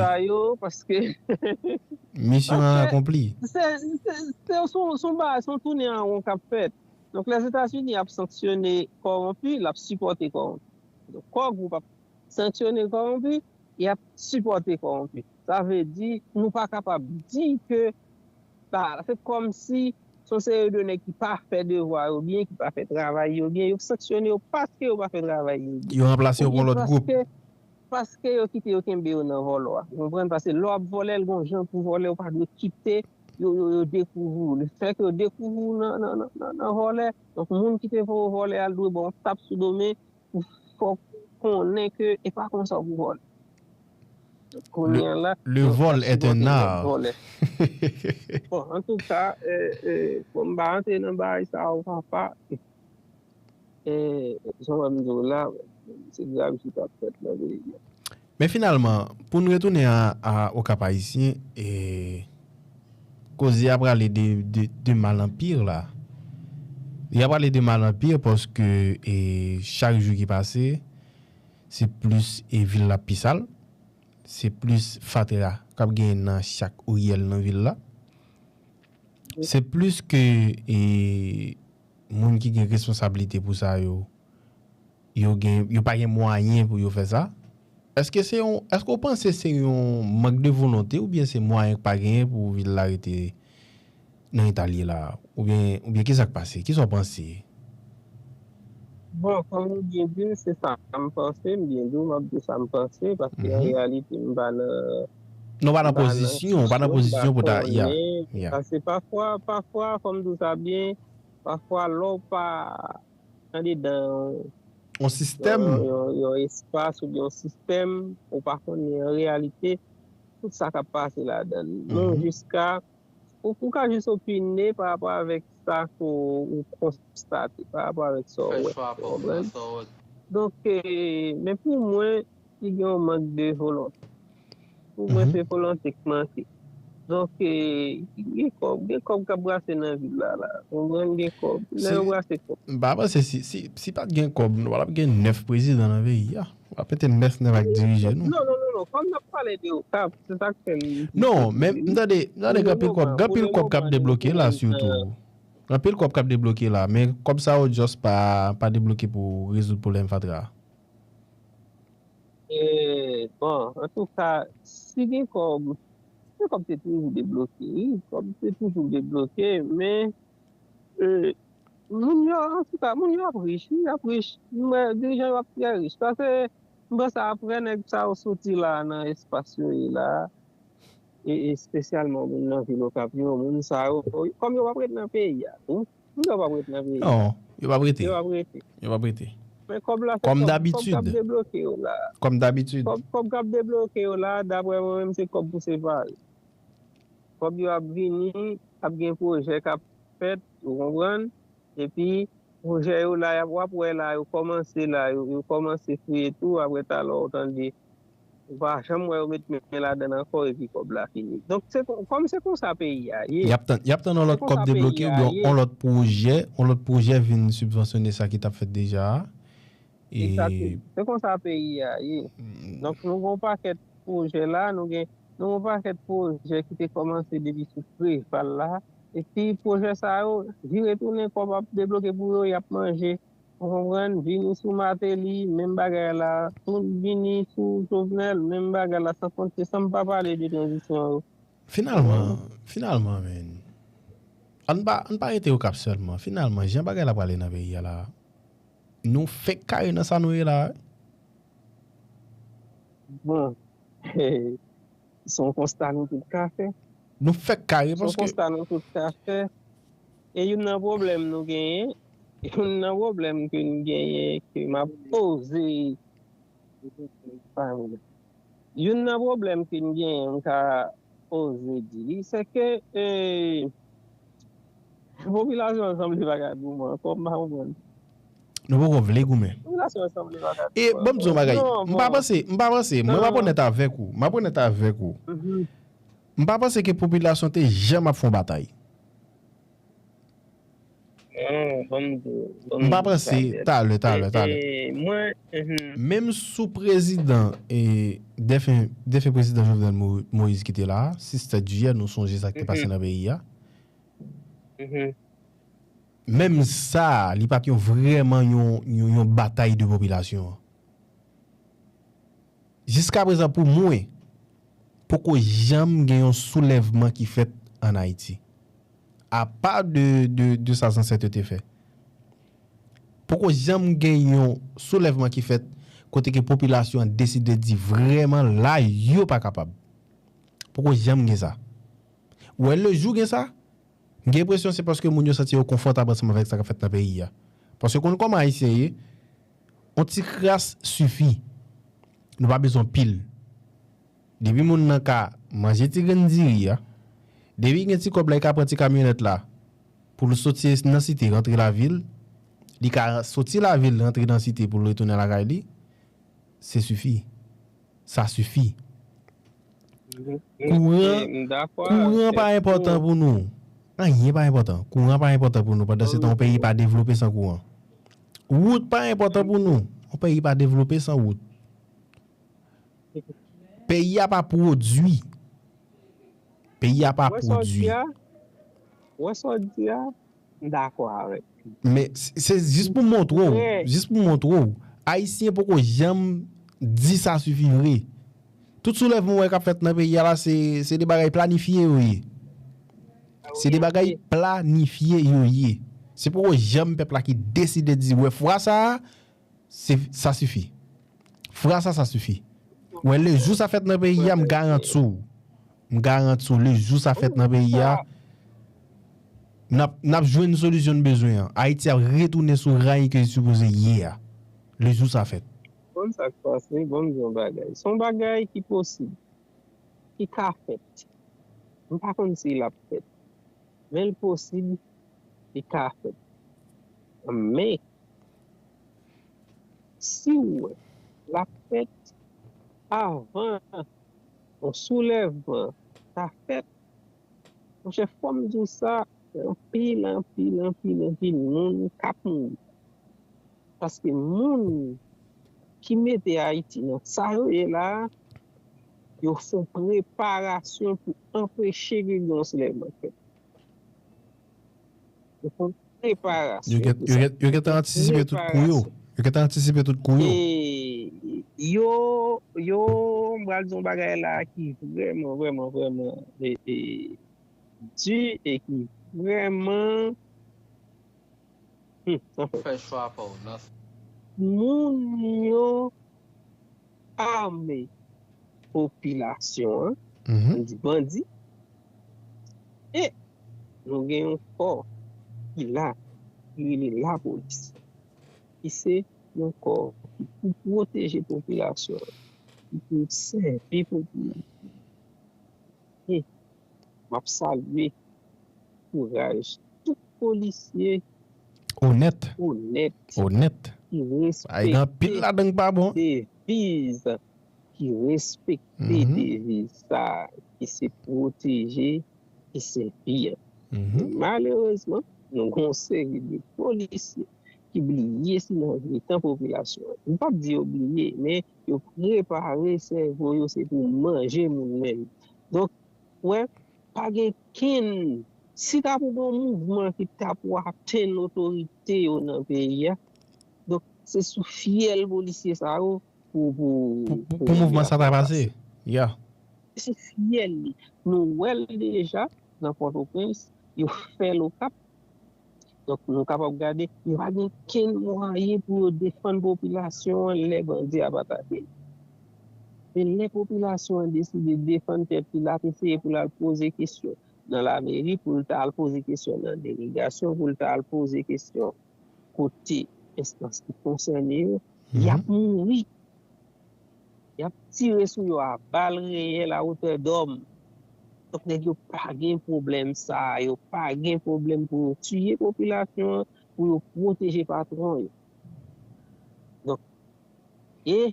Mission accompli. Se, se, se, se yon, se yon bagay, se yon tounen an won k ap fèt. Donk, Lèzetazini ap sanksyone kòwonpi, l ap sipòte kòwonpi. Donk, Core Group ap sanksyone kòwonpi, y ap sipòte kòwonpi. Sa vle di, nou pa kapab di ke, ba, se kòmsi Se yon seri de nèg ki pa fè devwa yo byen, ki pa fè travay yo byen, yo sanksyone yo paske yo pa fè travay yo byen. Yo ranplase yo pa yon lòt gwoup. Paske yo kite yo kenbe yo nan vòlò a. Ou konprann? Paske lè w ap vòlè, l gon jan pou vòlè, ou pa dwe kite yo, yo, yo dekouvri w. Lefètke yo dekouvri w nan, nan, nan, nan, nan vòlè, donk moun ki te voye w vòlè a, l dwe ba w yon tap sou do men pou fè w konnen ke e pa konsa w pou vòlè. Kounye a la, Le vol est un art. Bon, antouka, bon, m pa antre nan bagay sa yo, papa. Jan m di w la, se grav ki p ap fèt nan peyi a. Men finalman, pou n retounen a, a Okap Ayisyen, e, koze a prale de, de, de mal an pi la. Li a prale de mal an pi paske e, chak jou ki pase, se plis e, vil la pi sal, se plis fatra k ap genyen nan chak riyèl nan vil la. Se plis ke e, moun ki gen responsablite pou sa yo, yo gen, yo pa gen mwayen pou yo fè sa. Èske se yon, èske w panse se yon mank de volonte oubyen se mwayen k pa genyen pou vil la rete nan eta l ye la? Oubyen, oubyen kisa k pase? Kisa w panse? Bon, kòm ou byen di l, se sa m panse, m byen di w, m ap di sa m panse, paske an reyalite, m pa nan. Non, w pa nan pozisyon, w pa nan pozisyon pou ta, ya, ya. Paske pafwa, pafwa, fò m di w sa byen, pafwa, lè w pa andedan yon sistèm, yon, yon espas oubyen yon sistèm, ou pa konnen an reyalite tout sa k ap pase ladan l. Non, jiska ou, ou ka jis opine pa rapò avèk sa ke ou konstate, pa rapò avèk sa w wè. Ou konprann? Donk, men pou mwen, li gen yon mank de volonte. Pou mwen, se volonte k manke. Donk, gen kòb, gen kòb k ap brase nan vil la, la. Ou konprann, gen kòb. Lè yo brase kòb. M pa panse si, si, si pa t gen kòb, nou pa t ap gen nèf prezidan nan peyi a. W ap mete nèf nèg k ap dirije nou. Non, non, non, non. Kòm n ap pale de Okap, se sa k fè m. Non, men m tande, m tande gen anpil kòb, gen anpil kòb k ap debloke la sitou. Gen anpil kòb k ap debloke la, men kòb sa yo just pa, pa debloke pou rezoud pwoblèm fatra a. E, bon, antouka, si gen kòb, gen kòb te toujou debloke, wi. Kòb te toujou debloke, men e, moun yo, antouka, moun yo ap rich, wi, y ap rich. M wè dirijan yo ap trè rich. Paske m panse apre nèg sa yo soti la nan espas yo ye la, e, espesyalman moun nan vil Okap yo, moun sa yo, kòm yo p ap ret nan peyi a tou. Moun yo p ap ret nan peyi a. Non, yo p ap rete. Yo p ap rete. Yo p ap rete. Men kòb la, se kòb, kòb k ap debloke yo la. Kòm dabitid. Kòb, kòb k ap debloke yo la, daprè mwen menm, se kòb pou separe. Kòb yo ap vini, ap gen pwojè k ap fèt, ou konprann? Epi, pwojè yo la, w ap wè la, yo kòmanse la, yo, yo kòmanse fouye tou, apre talè w tande, ou pa janm wè yo met men ladan l ankò, epi kòb la fini. Donk, se kon, kòm se konsa peyi a ye. Y ap tann, y ap tann yon lòt kòb debloke oubyen yon lòt pwojè, yon lòt pwojè vin sibvansyone sa ki t ap fèt deja a. E sa tou. Se konsa peyi a ye. Donk, nou gen yon pakèt pwojè la, nou gen, nou gen yon pakèt pwojè ki te kòmanse depi sou Preval la. Epi pwojè sa yo, vire tounen kòb ap debloke pou yo, y ap manje. Ou konprann? Vini sou Martelly, menm bagay la. Tou vini sou Jovenel, menm bagay la. San konte, san m pa pale de tranzisyon yo. Finalman, finalman, men, ann pa, ann pa rete Okap sèlman. Finalman, jan bagay la prale nan peyi a la, nou fenk kare nan sa nou ye la. Bon, se yon konsta nou tout ka fè. Nou fenk kare paske. Se yon konsta nou tout ka fè. E youn nan pwoblèm nou genyen, youn nan pwoblèm ke n genyen, ke m ap poze, youn nan pwoblèm ke n genyen, m ka oze di li, se ke, e, popilasyon an sanble pa ka goumen ankò, m pa konprann. Nou poko vle goumen. E bon, m di yon bagay. M pa panse, m pa panse, mwen m ap onèt avèk ou. M ap onèt avèk ou. M pa panse ke popilasyon te janm ap fè yon batay. M pa panse, talè, talè, talè. Menm sou prezidan, e, defen, defen prezidan Jovenel Mo-, Moïse ki te la, sis sèt jiyè, nou sonje sa k te pase nan peyi a. Menm sa, li pa t yon vrèman yon, yon, yon batay de popilasyon an. Jiskaprezan, pou mwen, poko janm gen yon soulèvman ki fèt ann Ayiti. apa de, de, de sa zansèt yo te fè. Poko janm gen yon soulèvman ki fèt kote ke popilasyon an deside di vrèman la yo pa kapab. Poko janm gen sa. Ou wè lejou gen sa, m gen enpresyon se paske moun yo santi yo konfòtab ansanm avèk sa k ap fèt nan peyi a. Paske konn kòman Ayisyen ye, yon ti kras sifi. Nou pa bezwen anpil. Depi moun nan ka manje ti grenn diri a, depi gen ti kòb la, li ka pran ti kamyonèt la pou l soti nan site, rantre lavil, li ka soti lavil, rantre nan site pou l retounen lakay li, se sifi. Sa sifi. Kouran, kouran pa enpòtan pou nou. Anyen pa enpòtan. Kouran pa enpòtan pou nou. Pandan se tan, yon peyi pa devlope san kouran. Wout pa enpòtan pou nou. Yon peyi pa devlope san wout. Peyi a pa pwodui. Peyi a pa pwodui. Wè sa w di a, m dakò avèk. Men se jis pou montre w, jis pou montre w, Ayisyen poko janm di sa sifi vre. Tout soulèvman w wè k ap fèt nan peyi a la, se, se de bagay planifye yo ye. Se de bagay planifye yo ye. Se poko janm pèp la ki deside di, wè, fwa sa a, se, sa sifi. Fwa sa, sa sifi. Wè, lejou sa fèt nan peyi a, m garanti w. M garanti w, lejou sa fèt nan peyi a, n ap, n ap jwenn solisyon n bezwen an. Ayiti ap retounen sou ray ke li sipoze ye a. Lejou sa fèt. Konn sa k pase, ban m di yon bagay. Se yon bagay ki posib, ki ka fèt. M pa konn si l ap fèt. Men l posib, li ka fèt. Men, si w wè l ap fèt avan yon soulèvman ta fèt, monchè, fò m di w sa, anpil, anpil, anpil, anpil moun k ap mouri. Paske moun ki mete Ayiti nan sa yo ye la a, yo fè yon preparasyon pou anpeche ke gen yon soulèvman fèt. Yo fè yon preparasyon pou sa. Yo gentan antisipe tout kou yo. Yo gentan antisipe tout kou yo. E yo, yo, m pral di yon bagay la ki vrèman, vrèman, vrèman, e, e, di e ki vrèman, hmm, anfen. Fè chwa pa w nan. Moun yo ame popilasyon an, mhm, ann di bandi, e nou gen yon kò ki la, ki rele lapolis, ki se yon kò ki pou pwoteje popilasyon an, ki pou sèvi popilasyon an. E m ap salye kouraj tout polisye onèt, onèt, onèt, ki respekte, ay, gen anpil ladan k pa bon, deviz, ki respekte, mhm, deviz sa a, ki se pwoteje e sèvi an. Mhm. Malerezman, nou gen yon seri de polisye ki bliye si nan mitan popilasyon an. M p ap di yo bliye, men yo prepare sèvo yo, se pou manje moun menm. Donk, wè, pa gen kenn, si ta pou gen yon mouvman ki ta pou atenn otorite yo nan peyi a, donk, se sou fyèl polisye sa yo pou, pou, pou, pou mouvman sa ta pase. Ya. Se fyèl li. Nou wè l deja nan Pòtoprens, yo fè l Okap. Donk, nou kapab gade, yo pa gen kenn mwayen pou yo defann popilasyon an lè bandi ap atake l. Men lè popilasyon an deside defann tèt li, l ap eseye pou l al poze kesyon nan lameri, pou l ta al poze kesyon nan delegasyon, pou l ta al poze kesyon kote enstans ki konsène yo, y ap mouri. Y ap tire sou yo a bal reyèl a wotè dòm. Donk, nèg yo pa gen pwoblèm sa a, yo pa gen pwoblèm pou yo tiye popilasyon an, pou yo pwoteje patwon yo. Donk, e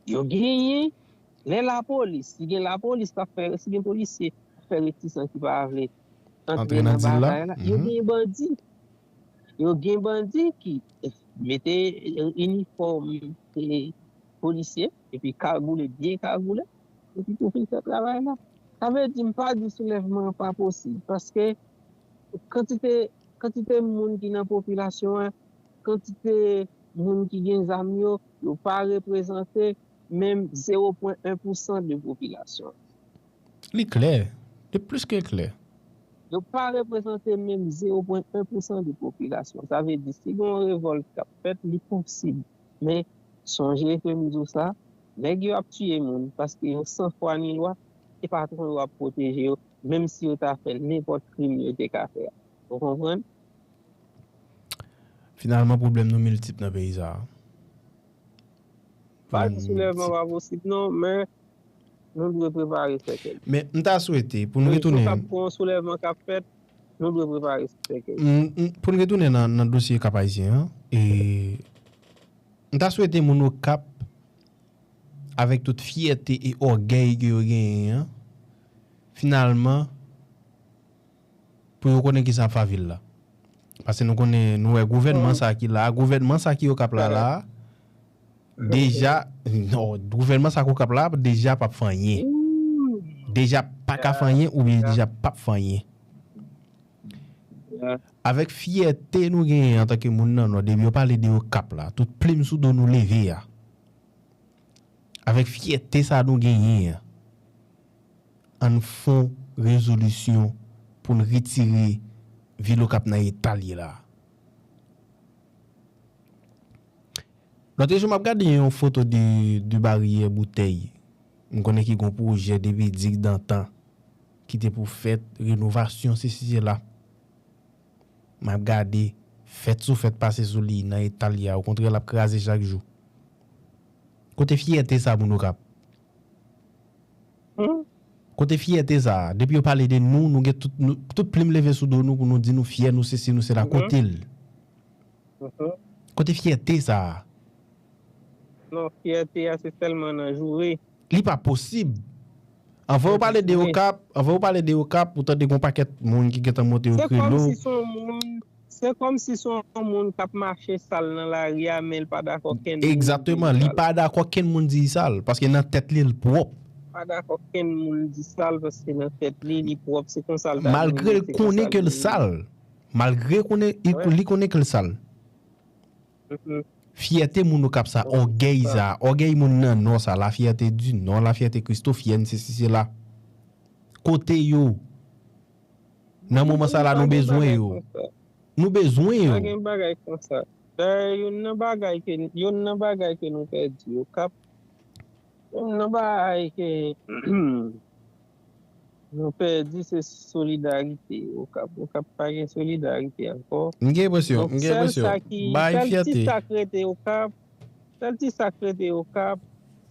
yo genyen, lè lapolis, si gen lapolis k ap fè, si gen polisye k ap fè retisan ki pa vle antre nan batay la, yo genyen bandi. Yo gen bandi ki mete inifòm, e, polisye, epi kagoule, byen kagoule, epi pou fin fè travay la. Sa vle di, m pa di soulèvman an pa posib, paske kantite, kantite moun ki nan popilasyon an, kantite moun ki gen zam yo, yo pa reprezante menm zewo pwen en pousan de popilasyon an. Li klè. Li plis ke klè. Yo pa reprezante menm zewo pwen en pousan de popilasyon. Sa vle di, si gen yon revòlt k ap fèt, li posib. Men, sonje ke m di w sa, nèg yo ap tiye moun paske yo san fwa ni lwa, e patwon yo ap pwoteje yo, menm si yo ta fè nenpòt krim yo te ka fè a. Ou konprann? Finalman, pwoblèm nou miltip nan peyi sa a. Pa di soulèvman pa posib non, men nou dwe prepare sèkèy. Men m ta swete pou nou retounen. Kap pran soulèvman kap fèt, nou dwe prepare sèkèy. Pou nou retounen nan, nan dosye Kap Ayisyen an, e m ta swete moun Okap, avèk tout fyète e ògèy ke yo genyen an, finalman, pou yo konnen kisa ap fè vil la. Paske nou konnen, nou wè gouvènman sa ki la, gouvènman sa ki Okap la la, deja, non, gouvènman sa ki Okap la, deja p ap fè anyen. Deja pa ka fè anyen oubyen deja p ap fè anyen. Avèk fyète nou genyen antanke moun nan Nò, depi yo pale de Okap la, tout plim sou do nou leve a. Avèk fyète sa nou genyen an, ann fè yon rezolisyon pou n retire vil Okap nan eta l ye la a. Lòt jou, m ap gade yon foto de, de bariyè Boutèy. M konnen ki gen yon pwojè depi digdantan ki te pou fèt, renovasyon, sesi, sela. M ap gade, fèt sou fèt pase sou li nan eta l ye a. Okontrè, l ap kraze chak jou. Kote fyète sa, moun Okap? Kote fyète sa? Depi yo pale de nou, nou gen tout, nou, tout plim leve sou do nou pou nou di nou fyè, nou sesi, nou sela. Kote l? Kote fyète sa? Non, fyète a se sèlman nan joure. Li pa posib. Anvan yo pale de Okap, anvan yo pale de Okap, ou tande gon pakèt moun ki gentan monte yo krelo. Se kòmsi se yon moun, se kòmsi se yon moun k ap mache sal nan lari a, men l pa dakò kenn moun di li sal. Egzakteman, li pa dakò kenn moun di li sal, paske nan tèt li, l pwòp. Pa dakò kenn moun di sal, paske nan tèt li, li pwòp, se konsa l ta vle, se konsa l vle. Malgre l konnen ke l sal, malgre konnen, li konnen ke l sal. Fyète moun Okap sa, ògèy sa, ògèy moun nan Nò sa, lafyète di Nò, lafyète Kristofyèn, sesi sela. Kote yo? Nan moman sa la, nou bezwen yo. Nou bezwen yo. Pa gen bagay konsa. Dayè, youn nan bagay ke, youn nan bagay ke nou pèdi Okap, youn nan bagay ke Nou pèdi se solidarite. Okap, Okap pa gen solidarite ankò. M gen enpresyon, m gen enpresyon. Bay fyète. Sèl ti sa k rete Okap, sèl ti sa k rete Okap,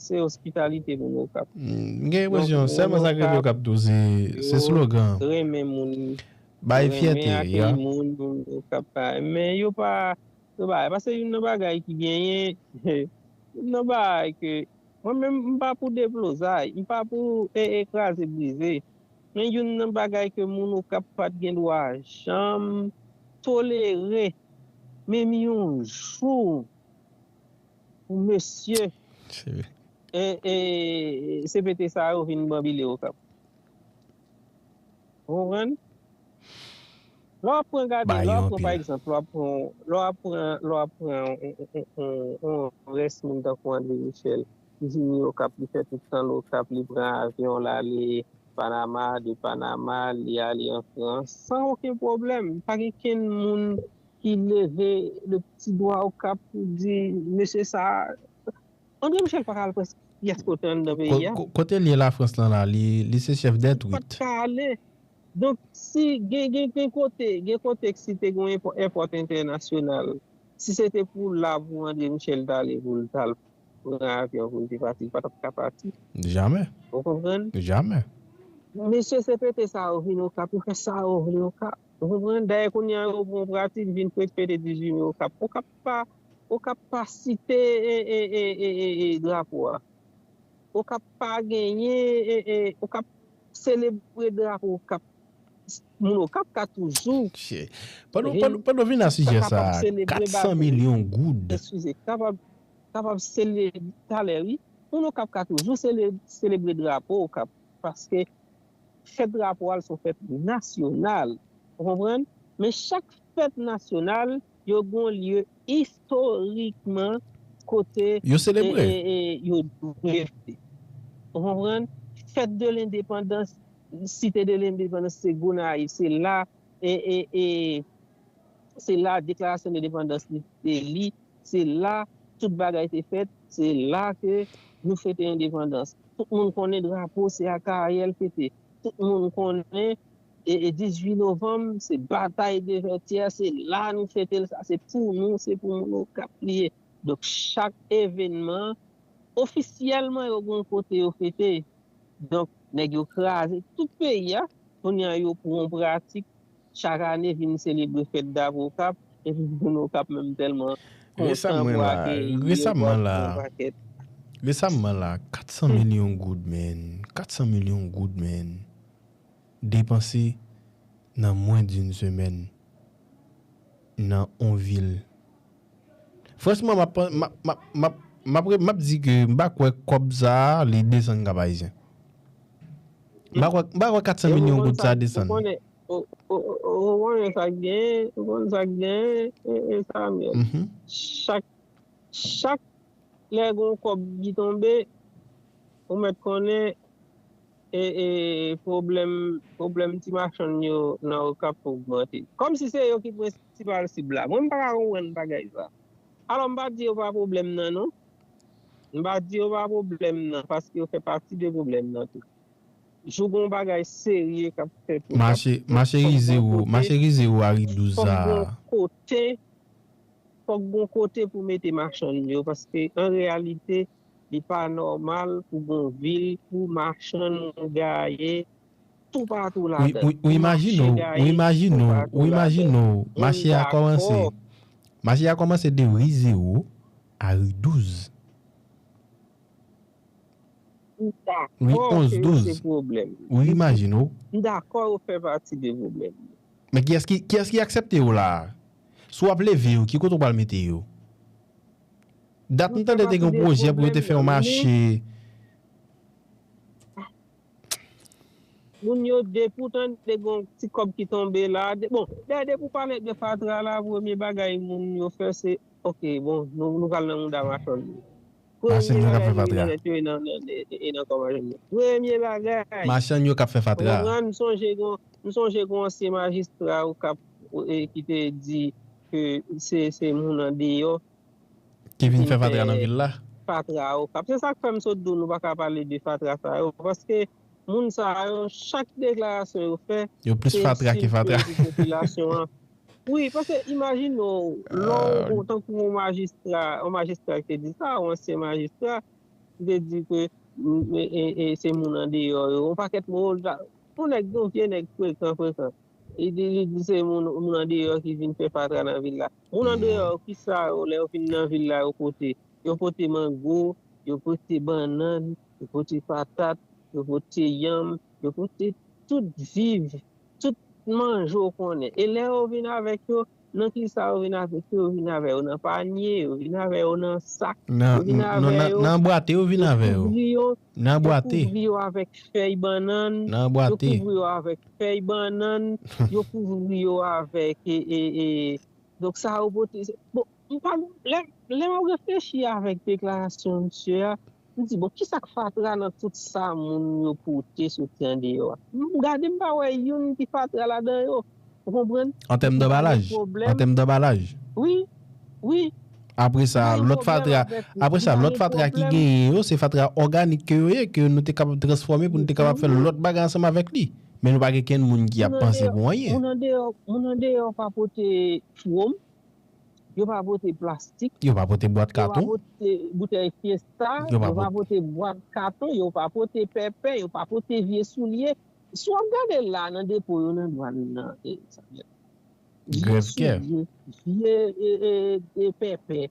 se ospitalite moun Okap. M gen enpresyon, sèlman sa k rete Okap tou, se, se slogan. Renmen moun. Bay fyète, renmen akeyi moun, moun Okap pa. Men yo pa, Yo bagay, paske youn nan bagay ki genyen, youn nan bagay ke, mwen menm, m pa pou deplozay, m pa pou e, e kraze brize, men youn nan bagay ke moun Okap pa t gen dwa janm tolere, menm yon jou, pou mesye e, e, C P T sa yo vin banbile Okap. Ou konprann? Lè w ap pran gade, lè w ap pran pa egzanp, lè w ap pran, lè w ap pran, lè w ap pran yon, yon, yon, yon rès moun tankou André Michel, ki vini Okap, li fè tout tan l Okap, li pran avyon, l ale Panama, de Panama, li ale an Frans, san okenn pwoblèm. Pa gen kenn moun ki leve le pti dwa Okap pou di, mesye sa a, André Michel pa ka al prèske pyès kote anndan peyi a. Kote l ye Lafrans lan la, li, li se chèf dè twit. Li pa t ka ale. Donk, si gen, gen, gen kote, gen kote k si te gen yon èpò entènasyonal, si se te pou la pou André Michel t ale, pou l t al pran avyon, pou l te pati, li pa t ap ka pati. Jamè. Ou konprann? Jamè. Mesye C P T sa yo vin Okap, yo fè sa yo vle Okap. Ou konprann? Dayè, kounye a, yo pran pratik, vin pete dizuit me Okap. Okap pa Okap pa site drapo a. Okap pa genyen, Okap selebre drapo Okap. Moun Okap ka toujou. Pandan w vin a sijè sa a, kat san milyon goud. Eskize, kapab, kapab selebre talè, wi. Moun Okap ka toujou selebre drapo Okap. Paske fèt drapo a, l se yon fèt nasyonal. Ou konprann? Men chak fèt nasyonal, yo gen yon lye istorikman kote yo selebre. E, e, e, yo dwe fete. Ou konprann? Fèt de lendepandans, Site de Lendepandans se Gonayiv, se la e, e, e, se la deklarasyon endepandans li te li, se la tout bagay te fèt, se la ke nou fete endepandans. Tout moun konnen drapo se Akayè l fete. Tout moun konnen e, e dizuit novanm se batay de Vètyè, se la nou fete l, sa se pou nou, se pou moun Okap li ye. Donk chak evènman ofisyèlman yo gen yon kote yo fete. Donk nèg yo kraze tout peyi a. Kounye a yo pran yon pratik chak ane vin selebre fèt drapo Okap, epi moun Okap menm tèlman kontan pou akeyi yo, pou akeyi yon pakèt. Resamman la, kat san milyon goud, man. Kat san milyon goud, man. Depanse nan mwens d'une semaine nan yon vil. Franchman, m ap, m ap, m ap, m ap, m ap, m ap di ke m pa kwè kòb sa a, li desann Kap Ayisyen. M pa kwè, m pa kwè kat san milyon goud sa a desann. Ou konnen sa k genyen, ou konnen sa k genyen, e, e Samuel. Chak, chak lè gen yon kòb ki tonbe, ou mèt konnen e, e pwoblèm, pwoblèm ti machann yo nan Okap ogmante. Kòmsi se yo ki prensipal sib la. Mwen, m pa ka konprann bagay sa. Alò, m pa di yo pa pwoblèm nan, non. M pa di yo pa pwoblèm nan, paske yo fè pati de pwoblèm nan tou. Jou gen yon bagay serye k ap fèt Okap, mache, mache rize ou, mache rize ou a ri douz sa a. Fòk gen yon kote pou mete machann yo, paske an reyalite, li pa nòmal pou gon vil pou machann gaye toupatou ladan. Ou imajine w, ou imajine w, ou imajine w, mache a kòmanse, mache a kòmanse de ri zewo a ri douz. Ri onz, douz. Ou imajine w. M dakò yo fè pati de pwoblèm. Men kiyès ki, kiyès ki aksepte yo la a? Si w ap leve yo, ki kote w pral mete yo? Dat m tande te gen yon pwojè pou yo te fè yon mache. Moun yo depi w tande gen yon ti kòb ki tonbe la. Bon, dayè depi w pale de fatra la, premye bagay moun yo fè se, oke, bon, nou, nou pral nan mouda machann yo. Machann yo k ap fè fatra. Premye bagay. Machann yo k ap fè fatra. M sonje gen yon ansyen majistra Okap ki te di ke se, se moun andeyò ki vin fè fatra nan vil la. Fatra Okap. Se sa k fè m sot di w nou pa ka pale de fatra sa yo. Paske moun sa yo, chak deklarasyon yo fè, yo plis fatra ke fatra. Popilasyon an. Wi, paske imajine w, lè w tankou yon majistra, yon majistra ki te di sa, yon ansyen majistra, ki te di ke se moun andeyò yo. Yon pakèt mo, yon nèg, yon vye nèg frekan, frekan. Li di, li di se moun, moun andeyò ki vin fè fatra nan vil la. Moun andeyò yo, kisa yo, lè yo vin nan vil la, yo pote? Yo pote mango, yo pote bannann, yo pote patat, yo pote yanm, yo pote tout viv, tout manje w konnen. E lè yo vin avèk yo, nan kisa yo vin avèk yo? Yo vin avè yo nan panye, yo vin avè yo nan sak, yo vin avè yo. Nan bwate yo vin avè yo. Nan bwate. Yo kouvri yo avèk fèy bannann, yo kouvri yo avèk fèy bannann, yo kouvri yo avèk, e, e, e, donk sa yo pote, bon, m pa, lè, lè m ap reflechi avèk deklarasyon misye a, m di, bon, kisa k fatra nan tout sa moun yo pote soti andeyò a? M gade, m pa wè youn ki fatra ladan yo. Ou konprann? An tèm danbalaj. An tèm danbalaj. Wi, wi. Apre sa, lòt fatra, apre sa, lòt fatra ki genyen yo, se fatra òganik ke yo ye, ke nou te kapab transfòme pou nou te kapab fè lòt bagay ansanm avèk li. Men nou pa gen kenn moun ki ap panse pou anyen. Moun andeyò, moun andeyò pa pote fwom, yo pa pote plastik, yo pa pote bwat katon, yo pa pote boutèy Fiesta, yo pa pote bwat katon, yo pa pote pèpè, yo pa pote vye soulye. Si w ap gade la nan depo yo nan dwàn nan, e, sa vle di, vye soulye, vye, e, e, e, pèpè.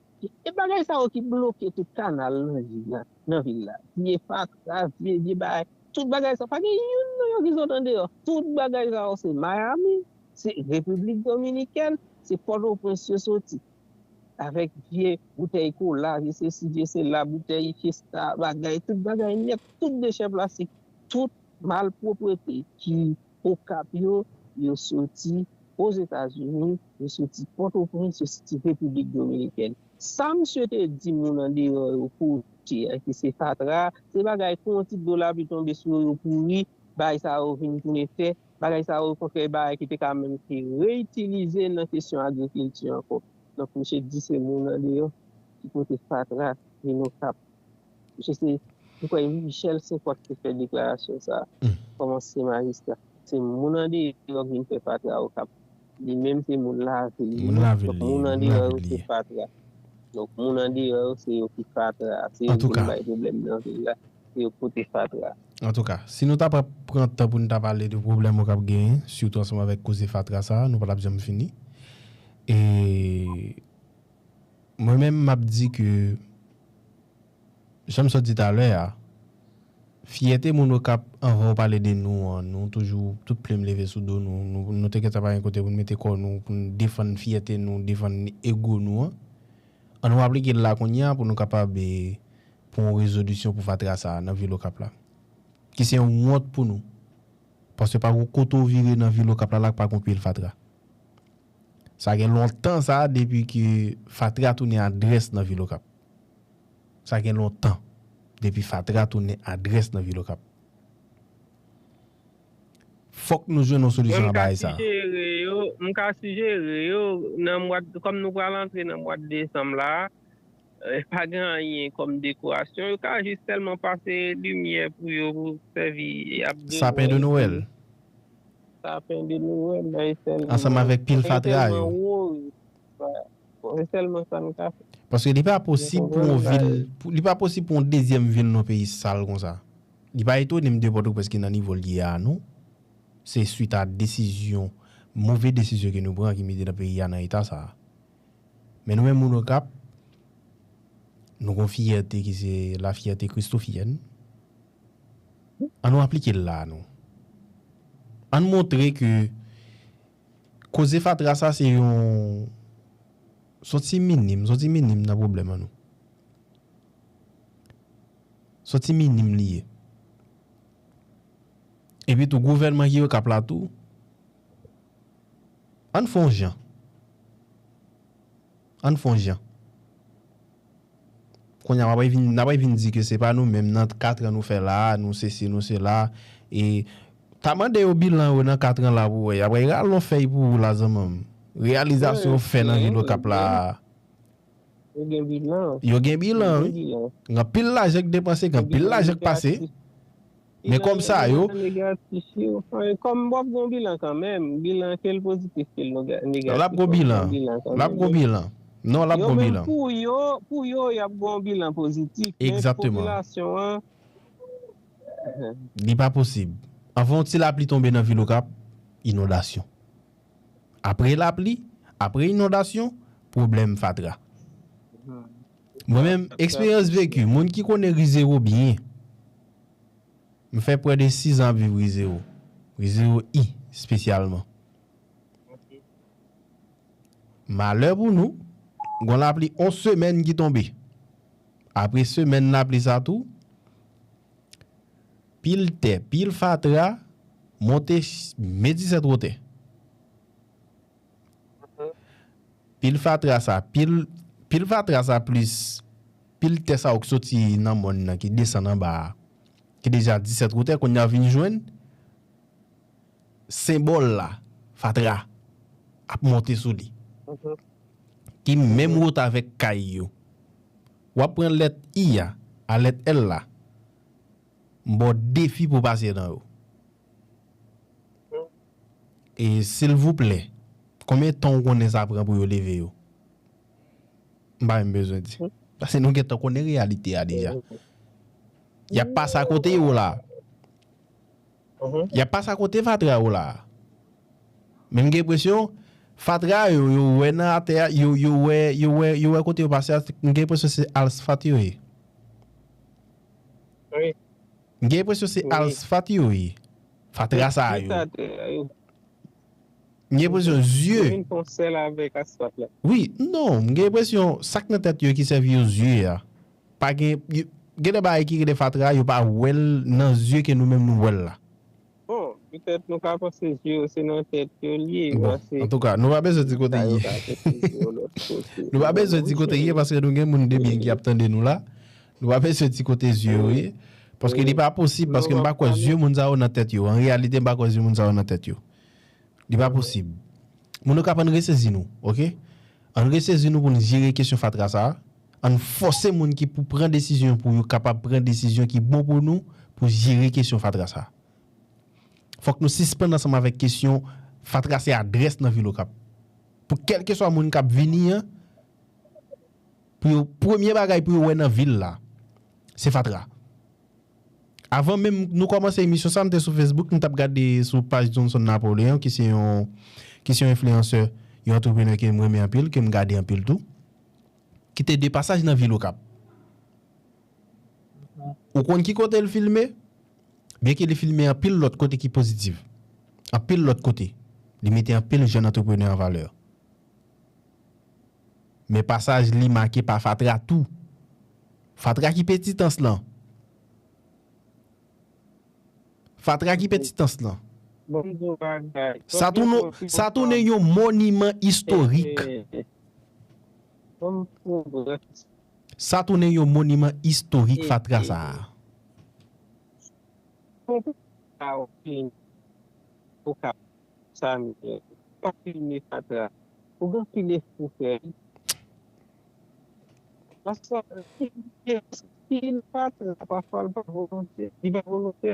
E bagay sa yo ki bloke tout kanal nan vil la, nan vil la. Vye fatra, vye, vye bagay. Tout bagay sa, pa gen youn nan yo ki sot andeyò. Tout bagay sa yo se Miami, se Repiblik Dominikèn, se Pòtoprens yo soti. Avèk vye boutèy kola, vye sesi, vye sela, boutèy Fiesta, bagay, tout bagay nèt, tout dechè plastik, tout malpwoprete ki Okap yo, yo soti Ozetazini, yo soti Pòtoprens, yo soti Repiblik Dominikèn. Sa misye te di moun andeyò yo pote a, ki se fatra, se bagay kou yon ti dlo lapli tonbe sou yo, yo pouri, bagay sa yo vin tounen tè, bagay sa yo okontrè bagay ki te ka menm te reyitilize nan kesyon agrikilti ankò. Donk misye di se moun andeyò ki pote fatra vin Okap. Misye se, m kwè Michel Senkwak te fè deklarasyon sa a kòm ansyen majistra. Se moun andeyò ki vin fè fatra Okap. Li menm se moun lavil li. Moun lavil li, moun andeyò yo se fatra. Donk moun andeyò yo se yo ki fatra, se yo ki bay pwoblèm nan vil la, se yo ki pote fatra. Antouka, si nou ta pran tan pou nou ta pale de pwoblèm Okap genyen, sitou ansanm avèk koze fatra sa, nou pa t ap janm fini. E mwen menm m ap di ke jan m sot di talè a, fyète moun Okap, anvan w pale de nou an, nou toujou tout plim leve sou do nou, nou, nou te gentan pa gen kote pou n mete kò nou, pou n defann fyète nou, defann ego nou an. Ann nou aplike l la kounye a pou nou kapab, e, pran yon rezolisyon pou fatra sa a nan vil Okap la. Ki se yon wont pou nou. Paske pa gen kote w vire nan vil Okap la, la k pa gen pil fatra. Sa gen lontan sa depi ke fatra tounen adrès nan vil Okap. Sa gen lontan depi fatra tounen adrès nan vil Okap. Fòk nou jwenn yon solisyon nan bagay sa. Mwen m ka sijere yo, m ka sijere yo nan mwa, kòm nou pral antre nan mwa desanm la, e, pa gen anyen kòm dekorasyon, yo ka jis sèlman pase limyè pou yo, pou sèvi ap de Nowèl. Sapen de Nowèl la, e sèlman. Ansanm avèk pil fatra yo. Bon, se sèlman sa nou ka fè. Paske li pa posib pou yon vil, pou, li pa posib pou yon dezyèm vil nan peyi sal konsa. Li pa etone m de Pòtoprens ki nan nivo l ye a non. Se swit a desizyon, move desizyon ke nou pran ki mete nan peyi a nan eta sa a. Men nou menm moun Okap, nou gon fyète ki se la fierté christophienne. Ann nou aplike l la non. Ann montre ke koze fatra sa se yon, se yon ti minim, se yon ti minim nan pwoblèm an nou. Se yon ti minim li ye. Epi tou gouvènman ki Okap la tou, ann fè yon jan. Ann fè yon jan. Kounye a, w ap vin, n ap vin di ke se pa nou menm, nan kat an nou fè la, nou sesi, nou sela. E ta mande yo bilan yo nan kat an la pou wè. Y ap rale yon fèy pou ou la, zanmi m. Reyalizasyon yo fè nan vil Okap la. Yo gen bilan. Yo gen bilan, wi. Gen anpil lajan k depanse, gen anpil lajan k pase. Men kòm sa yo. Bilan negatif yo. Kòm w ap gen yon bilan kanmenm, bilan ke l pozitif, ke l negatif. L ap gon bilan. L ap gon bilan. Non, l ap gon bilan. Pou yo, pou yo, y ap gon bilan pozitif. Men popilasyon an. Li pa posib. Anvan yon ti lapli tonbe nan vil Okap, inondasyon. Apre lapli, apre inondasyon, pwoblèm fatra. Mwen menm, eksperyans veki, moun ki konnen Ri Zewo byen, m fè prè de sis an ap viv Ri Zewo. Ri Zewo I, espesyalman. Malè pou nou, gon lapli yon semèn ki tonbe. Apre semèn lapli sa tou, pil tè, pil fatra, monte men disèt wotè. Pil fatra sa, pil, pil fatra sa plis pil tè sa yo k soti nan mòn nan, ki desann anba a, ki deja disèt wotè, kounye a vin jwenn senbòl la, fatra, ap monte sou li. Ki menm wotè avèk kay yo. W ap pran lèt I a, a lèt L la. M ba w defi pou w pase nan yo. E silvouplè, konbyen tan w konnen sa pran pou yo leve yo? M pa menm bezwen di. Paske nou gentan konnen reyalite a deja. Y ap pase akote yo la. Y ap pase akote fatra yo la. Men m gen enpresyon, fatra yo, yo wè nan atè a, yo, yo wè, yo wè, yo wè kote yo pase a, m gen enpresyon se asfalt yo ye. M gen enpresyon se asfalt yo ye. Fatra sa yo. M gen enpresyon zye. Wi, non, m gen enpresyon sa k nan tèt yo ki sèvi yo zye a. Pa gen, gen de bagay ki rele fatra, yo pa wè l nan zye ke nou menm nou wè l la. Bon, petèt nou ka panse zye yo se nan tèt yo l ye. Bon, antouka, nou pa bezwen di kote l ye. Nou pa bezwen di kote l ye paske nou gen moun debyen ki ap tande nou la. Nou pa bezwen di kote zye yo ye. Paske li pa posib, paske m pa kwè zye moun sa yo nan tèt yo. An reyalite, m pa kwè zye moun sa yo nan tèt yo. Li pa posib. Moun Okap, ann resezi nou, oke? Ann resezi nou pou n jere kesyon fatra sa a. Ann fòse moun ki pou pran desizyon pou yo kapab pran desizyon ki bon pou nou, pou jere kesyon fatra sa a. Fòk nou sispann ansanm avèk kesyon fatra se adrès nan vil Okap. Pou kèlkeswa moun k ap vini an, pou yo, premye bagay pou yo wè nan vil la, se fatra. Avan menm nou kòmanse emisyon sa, m te sou Facebook, m t ap gade sou paj Johnson Napoleon, ki se yon, ki se yon enfliyansè, yon antreprenè ke m renmen anpil, ke m gade anpil tou, ki te de pasaj nan vil Okap. Ou konn ki kote l filme? Byenke li filme anpil lòt kote ki pozitif. Anpil lòt kote. Li mete anpil jèn antreprenè an valè. Men pasaj li make pa fatra tou. Fatra ki Petitans lan. Fatra ki Petitans lan. Bon, bon bagay. Sa tounen, sa tounen yon moniman istorik. Eh, eh. Bon, bon, bon. Sa tounen yon moniman istorik, fatra sa a. Ou ka sa m pa filme fatra. Ou gen anpil efò fè. Paske anpil fatra pafwa l pa volontè, li pa volontè.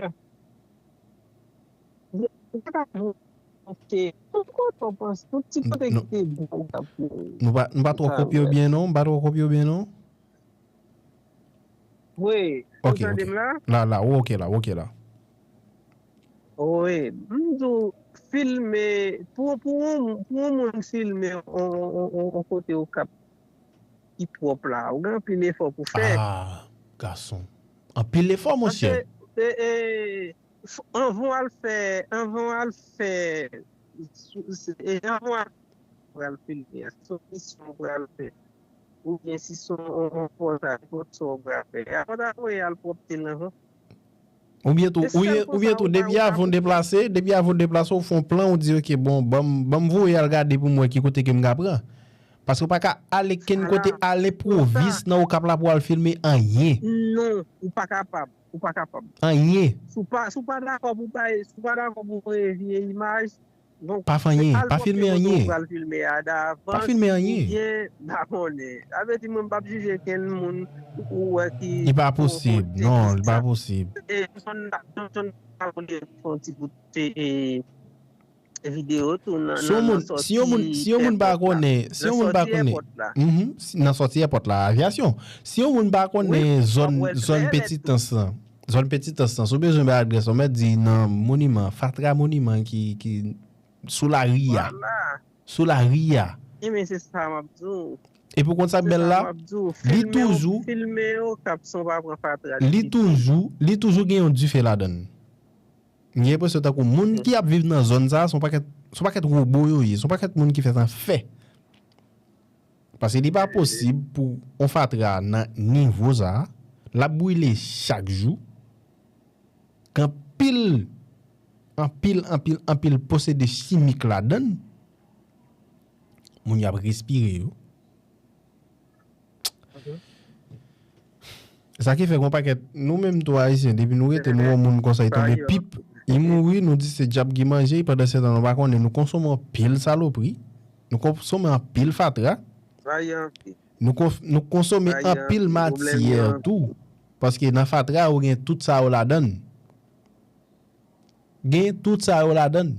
Li pa volontè. Tout kote w panse, tout ti kote ki te bon ou t ap filme. Nou pa, nou pa twò kopye w byen non, nou pa twò kopye w byen non. Wi, ou tande m la? La, la, ou oke la, ou oke la. Wi, m di w, filme, pou, pou, yon- pou yon moun filme on, on, on, on kote Okap ki pwòp la, ou gen anpil efò pou fè. Ah, gason. Anpil efò, monchè. Paske, e, e, F- anvan w al fè, anvan w al fè, sou- se- e anvan w al pral filme a, se yon misyon w pral fè. Oubyen si se yon, yon, yon pòtay, pòt sa w pral fè. Avan w ta voye al pwòpte l anvan. Oubyen tou, oubyen, oubyen tou, depi avan w deplase, depi avan w deplase, ou fè yon plan, ou di, oke, bon, ban m, ban m voye al gade pou m wè ki kote ke m ka pran. Paske w pa ka ale kenn kote, ale pwovis nan Okap la pou al filme anyen. Non, ou pa kapab. Ou pa kapab. Anyen. Si w pa, si w pa dakò pou bay, si w pa dakò pou voye vye imaj, donk, pa fè anyen, pa filme anyen. Ou pral filme a davans, pa filme anyen. Oubyen, pa konnen. Sa vle di, mwen, m p ap jije kenn moun ou wè ki. Li pa posib, non, li pa posib. E, Johnson, Johnson, pa konnen fè yon ti bout, e, videyo tou nan, nan, nan sòti èpòt la. Si yon moun, si yon moun pa konnen, si yon moun pa konnen, mhm, si- nan sòti èpòt la, avyasyon. Si yon moun pa konnen zòn, zòn Petitans lan, zòn Petitans lan, si w bezwen bay adrès, ou mèt di nan moniman, fatra moniman ki, ki sou lari a. Sou lari a. Ebyen, se sa m ap di w. Epi w konn sa k bèl la? Li toujou, filme yo, filme yo, kapsyon pa pran fatra. Li toujou, li toujou gen yon dife ladan l. M gen enpresyon tankou moun ki ap viv nan zòn sa a, se yon pakèt, se yon pakèt wobo yo ye, se yon pakèt moun ki fèt an fè. Paske li pa posib pou yon fatra nan nivo sa a, l ap brile chak jou, gen anpil, anpil, anpil, anpil pwosedi chimik ladan l, moun y ap respire yo. Sa ki fè gen yon pakèt, nou menm tou Ayisyen, depi nou rete, nou wè yon moun konsa, li tonbe pip, li mouri, nou di se dyab ki manje l, pandan se tan nou pa konnen, nou konsome anpil salopri, nou konsome anpil fatra, nou, nou konsome anpil matyè tou, paske nan fatra, ou gen tout sa yo ladan l. Gen tout sa yo ladan l.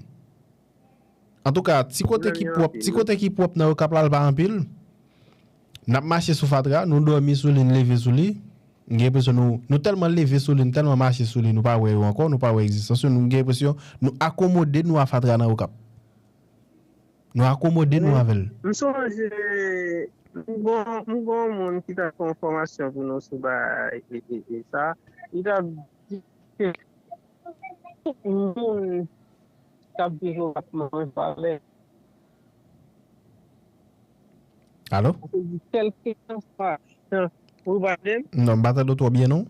Antouka, ti kote ki pwòp, ti kote ki pwòp nan Okap la, l pa anpil. N ap mache sou fatra, nou dòmi sou li, n leve sou li. M gen enpresyon nou, nou tèlman leve sou li, n tèlman mache sou li, nou pa wè yo ankò, nou pa wè egzistans yo. Nou gen enpresyon nou akomode nou a fatra nan Okap. Nou akomode nou avè l. M sonje, m gon, m gon moun ki t ap fè yon fòmasyon pou nou sou bagay e, e, e sa. Li t ap di ke moun k ap viv Okap manje pa lè. Alo? Sa vle di kèlkeswa jan, ou pa tande m? Non, m pa tande w twò byen non.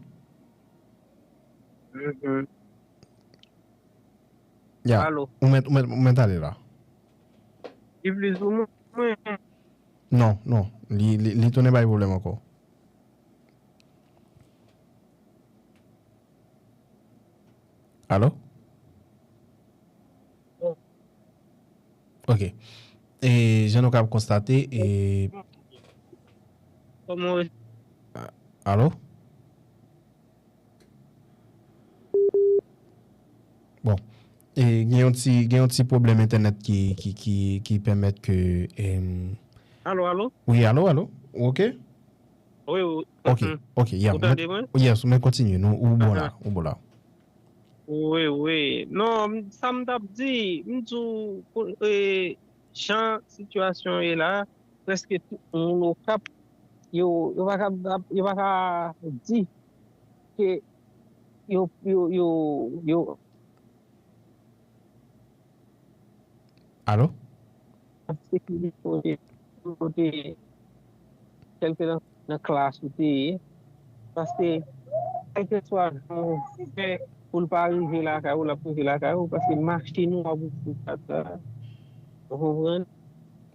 Mhm. Ya, alo? Ou mèt, ou mèt, ou mèt ale la. Li plis ou mwen. Non, non, li, li, li tounen bay pwoblèm ankò. Alo? Ok. E jan nou kab konstate, e Kòman w Alo? Bon. E gen yon ti, gen yon ti pwoblèm entènèt ki, ki, ki, ki pèmèt ke, em, Alo, alo? Wi, alo, alo? Ou ok? Wi, wi. Ok, ok, yeah. Ou tande mwen? Yes, men kontinye. Nou, ou bon la, ou bon la. Wi, wi. Non, m- sa m t ap di, m di w, pou- e, jan sitiyasyon ye la, prèske tout moun Okap, yo, yo pa ka, yo pa ka di ke yo, yo, yo, yo Alo? Ap sekirize kote, kote, kèlke nan, nan klas ou te ye. Paske, kèlkeswa jan ou fè pou l pa rive lakay ou, l ap rive lakay ou, paske machin ou ap ouvri kat la. Ou konprann?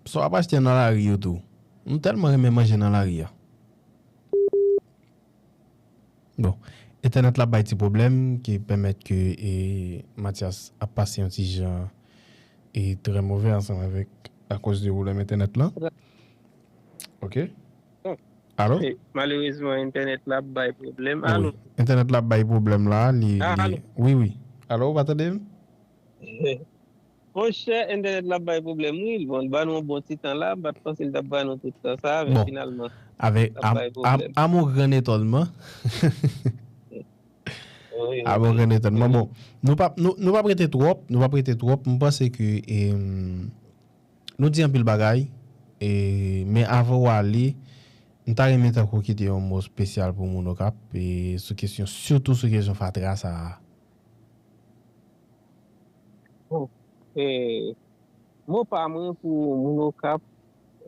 Sa w ap achte nan lari yo tou. M tèlman renmen manje nan lari a. Bon, entènèt la bay ti pwoblèm ki pèmèt ke, e, Mathias ap pase yon ti jan, e, trè move ansanm avèk, akoz de pwoblèm entènèt lan. Ok. Alo? E, malerezman, entènèt la bay pwoblèm. Wi. Alo? Entènèt la bay pwoblèm la, li, Ah, li, alo? Wi, wi. Alo, ou pa tande m? Monchè, entènèt la bay pwoblèm, wi. Bon, l ba nou yon bon ti tan la, m pa t panse l t ap ba nou tout tan sa, men Bon, finalman, avèk, l ap a, bay a, pwoblèm. A mon grand étonnement. Wi, wi, wi. A mon grand étonnement. Bon, nou p ap, nou, nou p ap rete twòp, nou p ap rete twòp. M panse ke, em, nou di anpil bagay, e, men avan w ale, m ta renmen tankou kite yon mo espesyal pou moun Okap, e, sou kesyon, sitou sou kesyon fatra sa a. Bon, e, mo pa mwen pou moun Okap,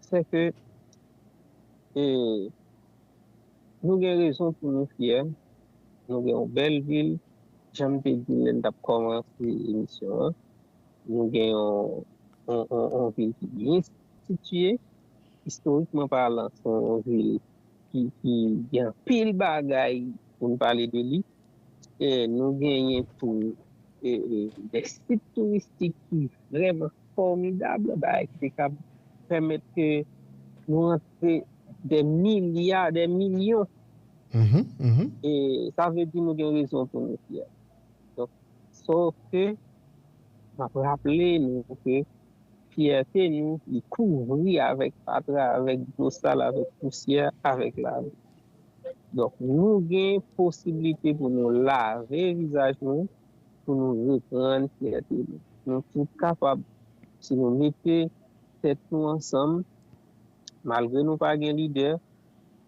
se ke, e, nou gen rezon pou nou fyè, nou gen yon bèl vil, jan m te di l lè n t ap kòmanse emisyon an, nou gen yon, yon, yon, yon vil ki byen sitiye, istorikman palan, se yon vil ki, ki gen anpil bagay pou n pale de li. E nou genyen tou, e, e, de sit touristik ki vrèman fòmidab, bagay ki te kab pèmèt ke nou rantre de milya, de milyon. Mhm, mhm. E sa vle di nou gen rezon pou nou fyè. Donk, sòf ke m ap raple nou ke fyète nou, li kouvri avèk fatra, avèk dlo sal, avèk pousyè, avèk lavi. Donk, nou gen posiblite pou nou lave vizaj nou, pou nou reprann fyète nou. Nou tout kapab, si nou mete tèt nou ansanm, malgre nou pa gen lidè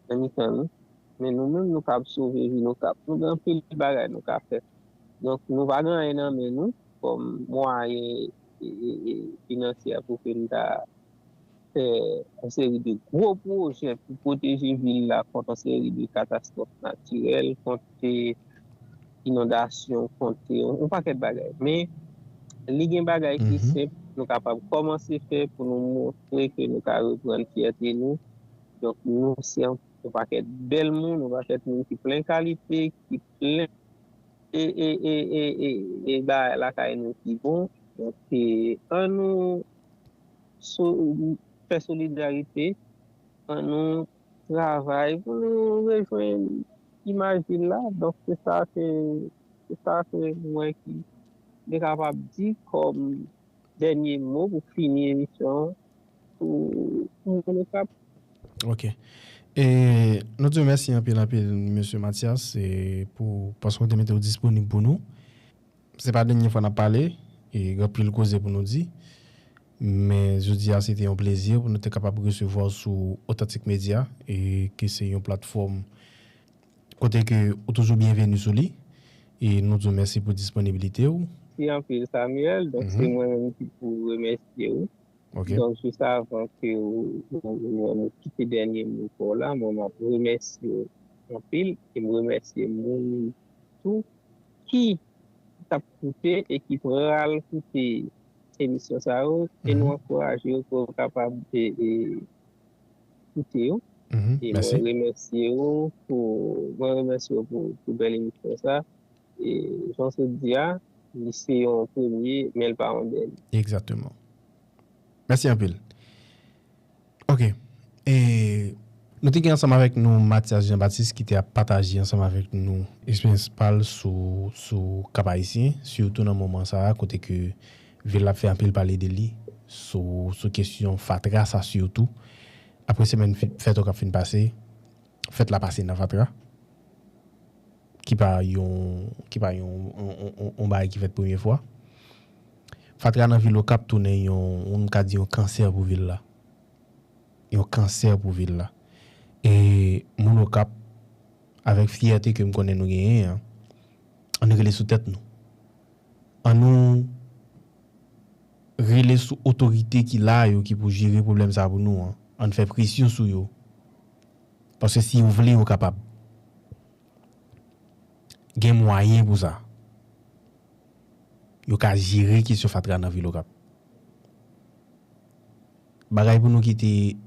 nan mitan nou, men nou menm nou kab sove vi nou, kab, nou gen anpil bagay nou ka fè. Donk, nou pa gen anyen nan men nou kòm mwayen, e, e, e, finansyè pou ke n ta fè yon seri de gwo pwojè pou pwoteje vil la kont yon seri de katastwòf natirèl, kont, e, inondasyon, kont, e, yon, yon pakèt bagay. Men, li gen bagay ki Mhm. senp nou kapab kòmanse fè pou nou montre ke nou ka reprann fyète nou. Donk, nou se yon, yon pakèt bèl moun, yon pakèt moun ki plen kalite, ki plen e, e, e, e, e, e bagay lakay nou ki bon. Donk, e, ann nou so, fè solidarite, ann nou travay pou nou rejwenn imaj vil la. Donk, se sa ke, se sa ke mwen ki te kapab di kòm dènye mo pou fini emisyon an pou, pou moun Okap. Ok. E nou di w mèsi anpil, anpil, mesye Mathias, e pou, paske w te mete w disponib pou nou. Se pa dènye fwa n ap pale, e gen anpil koze pou nou di. Men jodi a, se te yon plezi pou nou te kapab resevwa w sou Authentic Media, e ke se yon platfòm kote ke ou toujou byenveni sou li. E nou di w mèsi pou disponiblite w. Mèsi anpil, Samuel. Donk, se Mhm. mwen menm ki pou remèsye w. Ok. Donk, jis avan ke ou, ou, ou, ou kite dènye mo pa w la, mwen, m ap remèsye w anpil e m remèsye moun tou ki t ap koute e ki pral koute emisyon sa yo, e nou Mhm. ankouraje yo pou yo kapab, e, e, koute yo. Mhm. E Mèsi. mwen remèsye yo pou, mwen remèsye yo pou, pou bèl emisyon sa. e, jan w sot di a, li se yon premye, men l pa yon dènye. Egzakteman. Mèsi anpil. Ok. E nou te gen ansanm avèk nou Mathias Jean Baptiste ki te ap pataje ansanm avèk nou eksperyans pa l sou, sou Kap Ayisyen, sitou nan moman sa a kote ke vil la ap fè anpil pale de li sou, sou kesyon fatra sa sitou. Apre semèn fi- fèt Okap fin pase, fèt la pase nan fatra. Ki pa yon, ki pa yon, yon, yon, yon, yon bagay ki fèt premye fwa. Fatra nan vil Okap tounen yon, yon, m ka di yon kansè pou vil la. Yon kansè pou vil la. E moun Okap, avèk fyète ke m konnen nou genyen an, ann rele sou tèt nou. Ann nou rele sou otorite ki la yo, ki pou jere pwoblèm sa pou nou an. Ann fè presyon sou yo. Paske si yo vle, yo kapab. Gen mwayen pou sa. Yo ka jere kesyon fatra nan vil Okap. Bagay pou nou kite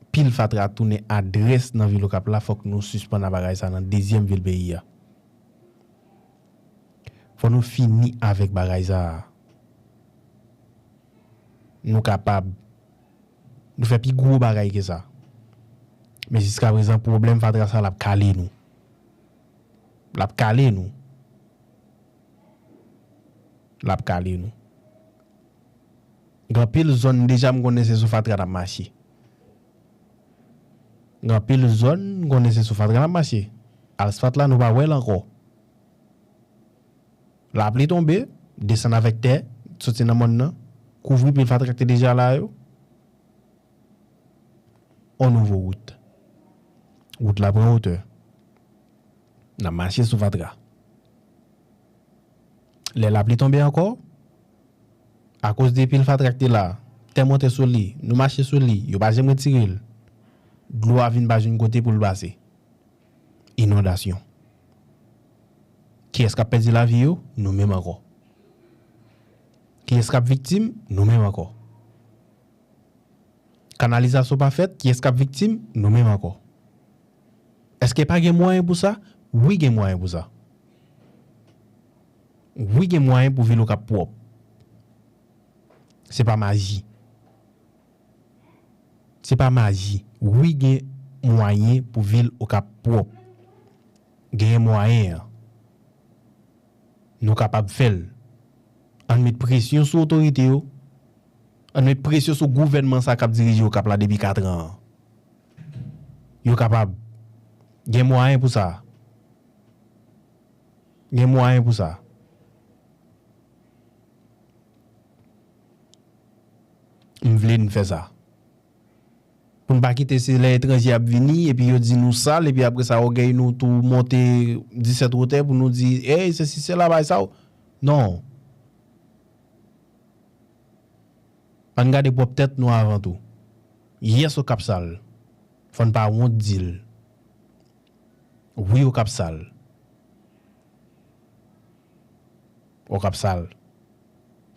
pil fatra tounen adrès nan vil Okap la, fòk nou sispann a bagay sa nan dezyèm vil peyi a. Fò nou fini avèk bagay sa a. Nou kapab. Nou fè pi gwo bagay ke sa. Men jiskaprezan, pwoblèm fatra sa l ap kale nou. L ap kale nou. L ap kale nou. Gen anpil zòn deja m konnen se sou fatra n ap mache. Gen anpil zòn m konnen se sou fatra n ap mache. Asfalt la, nou pa wè l ankò. Lapli tonbe, desann avèk tè, soti nan mòn nan, kouvri pil fatra ki te deja la yo. On nouvo wout. Wout la pran wotè. N ap mache sou fatra. Lè lapli tonbe ankò, akoz de pil fatra ki te la, tè monte sou li, nou mache sou li, yo pa janm retire l. Dlo a vin pa jwenn kote pou l pase. Inondasyon. Kiyès k ap pèdi lavi yo? Nou menm ankò. Kiyès k ap viktim? Nou menm ankò. Kanalizasyon pa fèt, kiyès k ap viktim? Nou menm ankò. Èske pa gen mwayen pou sa? Wi, gen mwayen pou sa. Wi, gen mwayen pou vil Okap pwòp. Se pa maji. Se pa maji. Wi, gen mwayen pou vil Okap pwòp. Genyen mwayen an. Nou kapab fè l. Ann met presyon sou otorite yo. Ann met presyon sou gouvènman sa k ap dirije Okap la depi katran an. Yo kapab. Gen mwayen pou sa. Gen mwayen pou sa. M vle n fè sa. Pou n pa kite se lè etranje ap vini, epi yo di nou sal, epi apre sa ògèy nou tou monte disèt wotè pou nou di, ey, sesi, sela, bay sa w. Non. Ann gade pwòp tèt nou avan tou. Yès, Okap sal. Fò n pa wont di l. Wi, Okap sal. Okap sal.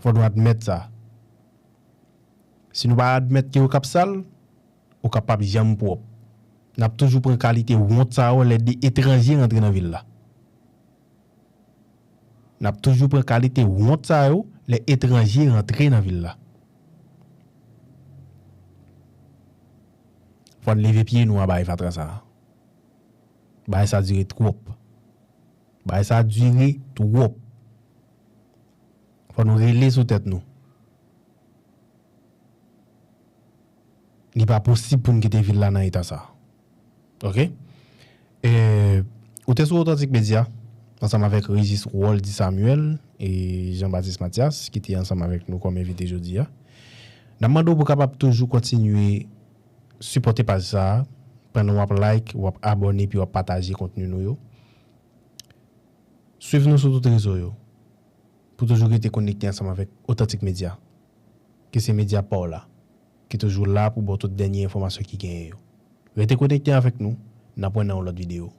Fò nou admèt sa. Si nou pa admèt ke Okap sal, Okap p ap janm pwòp. N ap toujou pran kalite wont sa yo lè de etranje rantre nan vil la. N ap toujou pran kalite wont sa yo lè etranje rantre nan vil la. Fò n leve pye nou anba e fatra sa a. Bagay sa dire twòp. Bagay sa dire twòp. Fò nou rele sou tèt nou. Li pa posib pou n kite vil la nan eta sa. Ok? E, ou te sou Otantik Medya, ansanm avèk Régis Roldy Samuel e Jean Baptiste Mathias, ki te ansanm avèk nou kòm envite jodi a. N ap mande w pou w kapab toujou kontinye sipòte paj sa a, pandan w ap like, w ap abòne, epi w ap pataje kontni nou yo. Swiv nou sou tout rezo yo, pou toujou rete konekte ansanm avèk Otantik Medya, ki se medya pa w la, ki toujou la pou ba w tout dènye enfòmasyon ki genyen yo. Rete konekte avèk nou, n ap wè nan yon lòt videyo.